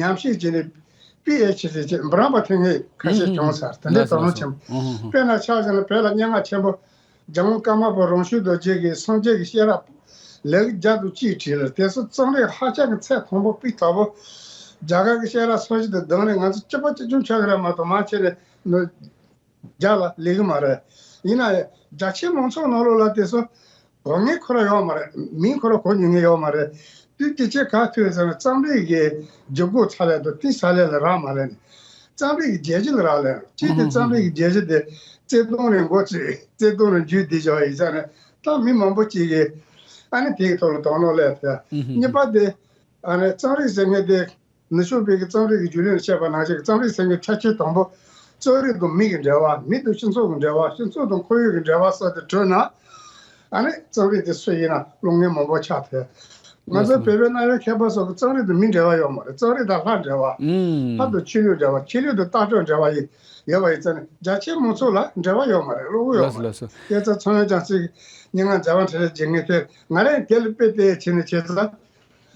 ཉམས་ཞིབ་བྱས་ནས་པི་ཨེཆ་ཌི་བྱས། འབུམ་རམས་པ་ཐོན་མཁན་ཁ་ཤས་བྱུང་ཚར། དེ་འདྲའི་དོ་སྣང་ཆེན་པོ། དཔེར་ན་ཆ་བཞག་ན་བོད་ལ་སྙན་ངག་ཆེན་པོ། རྒྱལ་དབང་ཀརྨ་པ་རང་ཤུགས་རྡོ་རྗེ་གིས་སངས་རྒྱས་ཀྱི་བཤད་རབས་ལེའུ་བརྒྱ་དང་གཅིག་བྲིས་ལ། དེ་ཚོ་རྩོམ་རིག་ཧ་ཅང་གི་ཚད་མཐོན་པོ་སྤུས་དག་པོ། རྒྱ་གར་གྱི་བཤད་རབས་སོ་བཞི་དང་བསྡོམས་ནས་ང་ཚོ་གཅིག་པ་གཅིག་རྐྱང་ཆགས་ཀྱི་རེད་མ་གཏོགས་མང་ཆེ་ནས་ནི་རྒྱ་ལ་སླེབས་ཀྱི་མ་རེད། ཡིན་ན་ཡང་རྒྱ་ཆེའི་མང་ཚོགས་ནང་ལོགས་ལ་དེ་ཚོ་གོ་མཁན་ཁོ་རང་ཡོད་མ་རེད། མིང་ཁོ་རང་གོ་མྱོང་མཁན་ཡོད་མ་རེད། དུས་དེ་ཆེ་ག་ཐོས་ཟེར་ན་རྩོམ་རིག་གི་ལྗིད་ཁོག་ཚ་ལས་དང་དེ་ཚ་ལས་ལ་རག་མ་ལས་ནས། རྩོམ་རིག་གི་རྒྱལ་གཞི་ལ་རག་ལས། གཅིག་དེ་རྩོམ་རིག་གི་རྒྱལ་གཞི་དེ་བརྩེ་དུང་ནས་འགོ་བཙུགས། བརྩེ་དུང་ནས་མཇུག་བསྡུས་བཞག་ཡིན་ཙང་ནས། ད་མི་མང་པོ་ཅིག་གིས་ཨ་ནི་དེའི་ཐོག་ལ་དོ་སྣང་སླེབས་ཐལ། གཉིས་པ་དེ་ཨ་ནི་རྩོམ་རིག་ཟེར་མཁན་དེ་ནུབ་ཕྱོགས་པའི་གི་རྩོམ་རིག་གི་རྒྱུན་ལས་ལ་བཤད་པ་ནང་བཞིན་གྱི་རྩོམ་རིག་ཟེར་མཁན་ཁྱད་ཆོས་དང་པོ་རྩོམ་རིག་དང་མི་གི་འབྲེལ་བ། མི་དང་སྤྱི་ཚོགས་ཀྱི་འབྲེལ་བ། སྤྱི་ཚོགས་དང་ཁོར་ཡུག་གི་འབྲེལ་བ་སོགས་དེ་གྲོལ་ན། ཨ་ནི་རྩོམ་རིག་དེ་སུ་ཡིན་ན་ཀློག་མཁན་མང་པོ་ཆགས་ཐལ། ང་ཚོ་བོད་པའི་གནའ་བོའི་མཁས་པ་ཚོ་གི་རྩོམ་རིག་དང་མི་འབྲེལ་བ་ཡོད་མ་རེད། རྩོམ་རིག་དང་ལྷ་འབྲེལ་བ། ལྷ་དང་ཆོས་ལུགས་འབྲེལ་བ། ཆོས་ལུགས་དང་ལྟ་གྲུབ་འབྲེལ་བ་ཡིན་ཡོད་པ་ཡིན་ཙང་ནས། རྒྱ་ཆེའི་མང་ཚོགས་ལ་འབྲེལ་བ་ཡོད་མ་རེད། བློ་ཡོད་མ་རེད། དེ་ཚོ་ཚངས་དབྱངས་རྒྱ་མཚོའི་སྙན་ངག་མཛད་པ་འཕྲིན་ལས་བྱེད་མཁན་དེ་ང་རང་དེ་ལ་དཔེ་དེ་བྱས་ནས་བྱས་ཙང་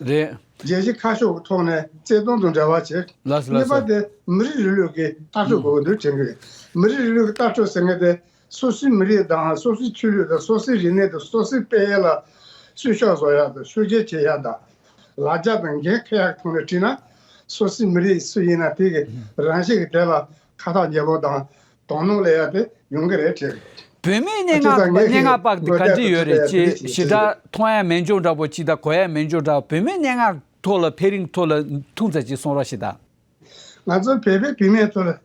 རེད། རྒྱལ་སྤྱི་ཁ་ཕྱོགས་ཀྱི་ཐོག་ནས་བརྩེ་དུང་དང་འབྲེལ་བ་བྱེད། ལགས་སོ་ལགས་སོ། གཉིས་པ་དེ་མི་རིགས་རིང་ལུགས་ཀྱི་ལྟ་གྲུབ་དགོས་ཀྱི་འདུག་དྲན་གྱི་རེད། མི་རིགས་རིང་ལུགས་ཀྱི་ལྟ་གྲུབ་ཟེར་མཁན་དེ་སོ་སོའི་མི་རིགས་དང་། སོ་སོའི་ཆོས་ལུགས་དང་། སོ་སོའི་རིག་གནས་དང་། སོ་སོའི་དཔལ་ཡོན་ལ་གསོལ་ཕྱག་བཟོ་ཡག་དང་། ཤུགས་རྐྱེན་བྱེད་ཡག་དང་། ལ་རྒྱ་དང་འགན་འཁུར་ཡག་གི་ཐོག་ནས་བྲིས་ན། སོ་སོའི་མི་རིགས་སུ་ཡིན་ན་དེ་གི་རང་བཞིན་གྱི་དེ་ལ་ཁ་ཐག་ཉེ་པོ་དང་། དོ་སྣང་སླེབས་ཡ་དེ་ཡོང་གི་རེད་དྲན། བོད་མིའི་སྙན་ངག་སྙན་ངག་པ་གི་ག་འདྲ་ཡོད་རེད། ཅེས་ཞེ་དྲག་མཐོང་ཡ་མེད་འཇོག་འདྲ་པོ་ཅིག་དང་གོ་ཡ་མེད་འཇོག་འདྲ་པོ། བོད་མིའི་སྙན་ངག་ཐོག་ལ་འཕེལ་རིམ་ཐོག་ལ་ཐུང་ཙམ་ཅིག་གསུང་རོགས་ཞེས་དང་། ང་ཚོ་བོད་པའི་བུད་མེད་ཚོ་ལ་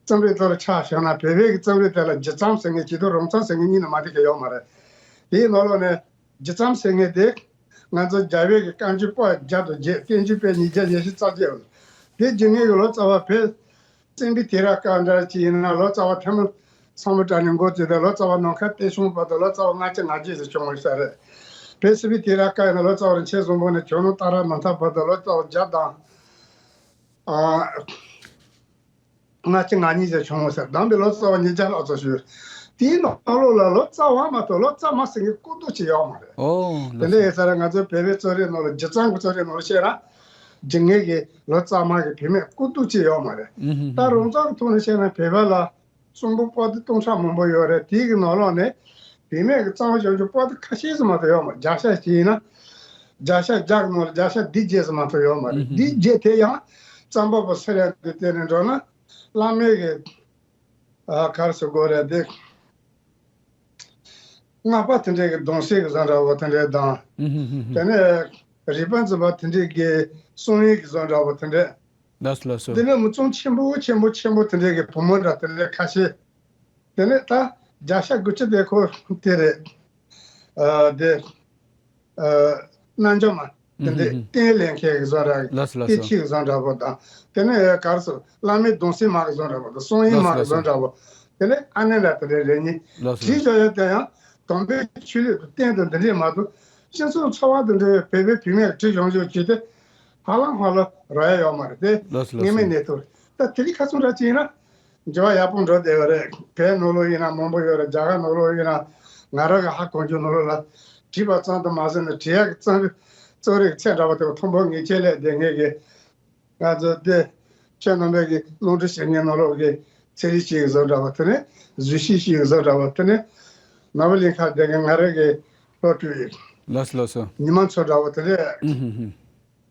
རྩོམ་རིག་ཐོག་ལ་ཆ་བཞག་ན་བོད་པའི་གི་རྩོམ་རིག་དེ་ལ་ལྗིད་རྩོམ་ཟེར་མཁན་གཅིག་དང་རོང་རྩོམ་ཟེར་མཁན་གཉིས་ནས་མ་འདི་ག་ཡོད་མ་རེད། དེའི་ནང་ལོགས་ནས་ལྗིད་རྩོམ་ཟེར་མཁན་དེ་ང་ཚོ་རྒྱ་བོད་ཀྱི་བཀའ་འགྱུར་པོ་བརྒྱ་དང་བརྒྱད། བསྟན་འགྱུར་པོ་ཉིས་བརྒྱ་ཉི་ཤུ་རྩ་བརྒྱད་ཡོད། དེ་རྗེས་ནས་ཀྱི་ལོ་ཙཱ་བ་བོད་བཙན་པོའི་དུས་རབས་སྐབས་འདྲ་ཅིག་ཡིན་ན་ལོ་ཙཱ་བ་ཐོན་མི་ཚང་མ་དྲངས་ནས་འགོ་བཙུགས་ཏེ་ལོ་ཙཱ་བ་ནམ་མཁའ་བསྟན་སྐྱོང་བར་དུ་ལོ་ཙཱ་བ་ལྔ་བརྒྱ་ང་བརྒྱད་ཙམ་བྱུང་བ་ཡོད་ས་རེད། བོད་སིལ་བུའི་དུས་རབས་སྐབས་ཡིན་ན་ལོ་ཙཱ་བ་རིན་ཆེན་བཟང་པོ་ནས་ཁྱོད་ནོར་སྟག་ར་མ་ཐག་བར་དུ་ལོ་ཙཱ་བ་བརྒྱ་དང་། ཨ། ལྔ་བཅུ་ང་གཉིས་ཙམ་བྱུང་ཟེར། བདམས་པའི་ལོ་ཙཱ་བ་ཉིས་བརྒྱ་ལྷག་ཙམ་ཞུས། དེའི་ནང་ལོགས་ལ་ལོ་ཙཱ་བ་མ་གཏོགས་ལོ་ཙཱ་མ་ཟེར་མཁན་སྐུ་མདོག་ཅིག་ཡོད་མ་རེད། ཨོ་དེ་ལགས་འདྲ་ཡིན་ས་རེད། ང་ཚོའི་བོད་པའི་རྩོམ་རིག་ནང་ལ་སྒྱུ་རྩལ་གྱི་རྩོམ་རིག་ནང་ལ་བཤད་ན། སྒྱུ་རྩལ་གྱི་ལོ་ཙཱ་མ་གི་བུད་མེད་སྐུ་མདོག་ཅིག་ཡོད་མ་རེད། ཨུ་ཧུ་ད་ཧུ་རོང་ཙམ་གྱི་ཐོག་ནས་བཤད་ན་བོད་པ་ལ་རྩོམ་པ་པོ་ཏི་སྟོང་ཕྲག་མང་པོ་ཡོད་རེད། དེའི་གི་ནང་ལོགས་ནས་བུད་མེད་ཀྱི་རྩོམ་པ་གཞོན་སྐྱེས་པོ་ཏི་ཁ་ཤས་སུ་མ་གཏོགས་ཡོད་མ་རེད། བརྒྱ་ཆ་བཞི་ཡིན་ན་བརྒྱ་ཆ་བརྒྱ་གི་ནང་ལ་བརྒྱ་ཆ་བདུན་བརྒྱད་སུ་མ་གཏོགས་ཡོད་མ་རེད། ཨུ་ཧུ་བདུན་བརྒྱད་དེ་ཡང་རྩོམ་པ་པོ་སུ་རེད་འདི་བལྟས་ནས་འགྲོ་ན། བླ་མའི་གི་ཨ་ག་རེ་ཟེར་དགོས་རེད་དེ། སྔགས་པ་དེ་འདྲའི་གི་གདུང་སྲས་ཀྱི་བཟོ་འདྲ་བོ་དེ་འདྲའི་དང་། ཨུ་ཧུ་ཧུ་ཧུ། དེ་ནས་རིག་པ་འཛིན་པ་དེ་འདྲའི་གི་གསུང་ཡིག་གི་བཟོ་འདྲ་བོ་དེ་འདྲས། ལགས་སོ་ལགས་སོ། དེ་ནས་མི་ཚང་ཆེན་པོ་ཆེན་པོ་ཆེན་པོ་དེ་འདྲའི་གི་བུ་མོ་འདྲ་དེ་འདྲའི་ཁ་ཤས། དེ་ནས་ད་བརྒྱ་ཆ་དགུ་བཅུ་དེ་ཁོ་དེ་རེད། ཨ་དེ། ཨ་རྣལ་འབྱོར་མ། དེ་འདྲའི་ཨུ་ཧུ་ཧུ། རྟེན་ལེན་མཁན་གྱི་བཟོ་འདྲ། ལགས་སོ་ལགས་སོ། རྟེན་ཆེ་གི་བཟོ་འདྲ་པོ་དང་། དེ་ནས་ག་རེ་ཟེར་བླ་མའི་གདུང་སྲས་མ་གི་བཟོ་འདྲ་པོ་དང་གསང་ཡིག་མ་གི་བཟོ་འདྲ་པོ། དེ་ནས་ཨ་ནེ་ལ་དེ་འདྲའི་རེ་གཉིས། ལགས་སོ་བྲིས་ལགས་སོ། བཞག་ཡོད་དེ་ཡང་དམ་པའི་ཆོས་ལུགས་དང་རྟེན་དང་འདི་འདྲས་མ་གཏོགས་སྤྱི་ཚོགས་འཚོ་བ་དང་འབྲེལ་བའི་བོད་པའི་བུད་མེད་བྲིས་གཞུང་བཞུགས་བྱས་ཏེ་ཧ་ལམ་ཧ་ལམ་རག་ཡ་ཡོད་མ་རེད་དེ། ལགས་སོ་ལགས་སྔོན་མའི་སོ། གནས་ཐུབ་རེད། ད་དེ་རིང་ཁ་སང་འདྲ་ཅིག་ཡིན་ན། འགྱུར་བ་ཡག་པོ་འགྲོ་བསྡད་ཡོད་རེད། བོད་ནང་ལོགས་ཡིན་ན་མང་པོ་ཡོད་རེད། རྒྱ་གར་ནང་ལོགས་ཡིན་ན་ང་རང་གི་ཧ་གོ་རྒྱུ་ནང་ལོགས་ལ་བྲིས་པ་ཙམ་དུ་མ་ཟད་ནས་བྲིས་ཡག་གི་རྩོམ་རིག་རྩོམ་རིག་ཚད་འདྲ་བ་དེ་མཐོན་པོ་ངེས་ཅན་སླེབས་བསྡད་མཁན་གྱི་ང་ཚོ་དེ་ཁྱེད་རྣམ་པས་ཀྱི་རླུང་འཕྲིན་ཞིག་ངའི་ནང་ལོགས་ཀྱི་ཚན་རིག་ཞིག་གི་བཟོ་འདྲ་བ་དེ་ནས་གཟུགས་གཞི་ཞིག་གི་བཟོ་འདྲ་བ་དེ་ནས་ནམ་བུ་གླིང་ཁ་བསྡད་མཁན་ང་རང་གི་སློབ་ཕྲུག་ཡིན། ལགས་སོ་ལགས་སོ། ཉི་མ་མཚོ་འདྲ་བ་དེ་ནས། ཨུ་ཧུ་ཧུ།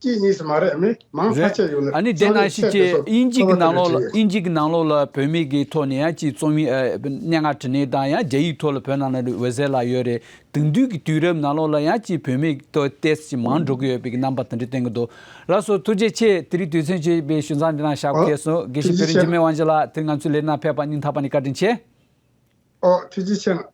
གཅིག་གཉིས་སུ་མ་རེད། མི་མང་ས་རེད། ཆེ་ཡོད་ལ་ཨ་ནི་དེ་ནང་བཞིན་གྱི་དབྱིན་ཇི་གི་ནང་ལོགས་ལ་དབྱིན་ཇི་གི་ནང་ལོགས་ལ་བོད་མི་གི་ཐོག་ནས་ཡང་ཅིག་རྩོམ་ཡིག་ཨ་སྙན་ངག་བྲིས་ནས་དང་ཡང་རྒྱ་ཡིག་ཐོག་ལ་བོད་ནང་ལ་འོད་ཟེར་ལགས་ཡོད་རེད། དེང་དུས་ཀྱི་དུས་རབས་ནང་ལོགས་ལ་ཡང་ཅིག་བོད་མི་ཐོག་ཏོག་ཙམ་ཅིག་མང་འགྲོ་གི་ཡོད་པའི་གི་རྣམ་པ་དེ་འདྲ་བསྟན་གི་འདུག་ལགས་སོ་ཐུགས་རྗེ་ཆེ། དེ་རིང་དུས་ཚོད་ཅིག་པའི་ཞུ་མཚམས་འདི་ནང་བཞག་གོ་ཨོ། ཁེལ་སོང་། དགེ་བཤེས་ཐུགས་རྗེ་བོད་རིགས་ཆེ། འཇིགས་མེད་དབང་ཕྱུག་ལགས་དེ་རིང་ང་ཚོའི་ལས་ནང་ཕེབས་པ་སྙིང་ཐག་པ་ནས་བཀའ་དྲིན་ཆེ། ཨོ་ཐུགས་རྗེ་ཆེ་གནང་།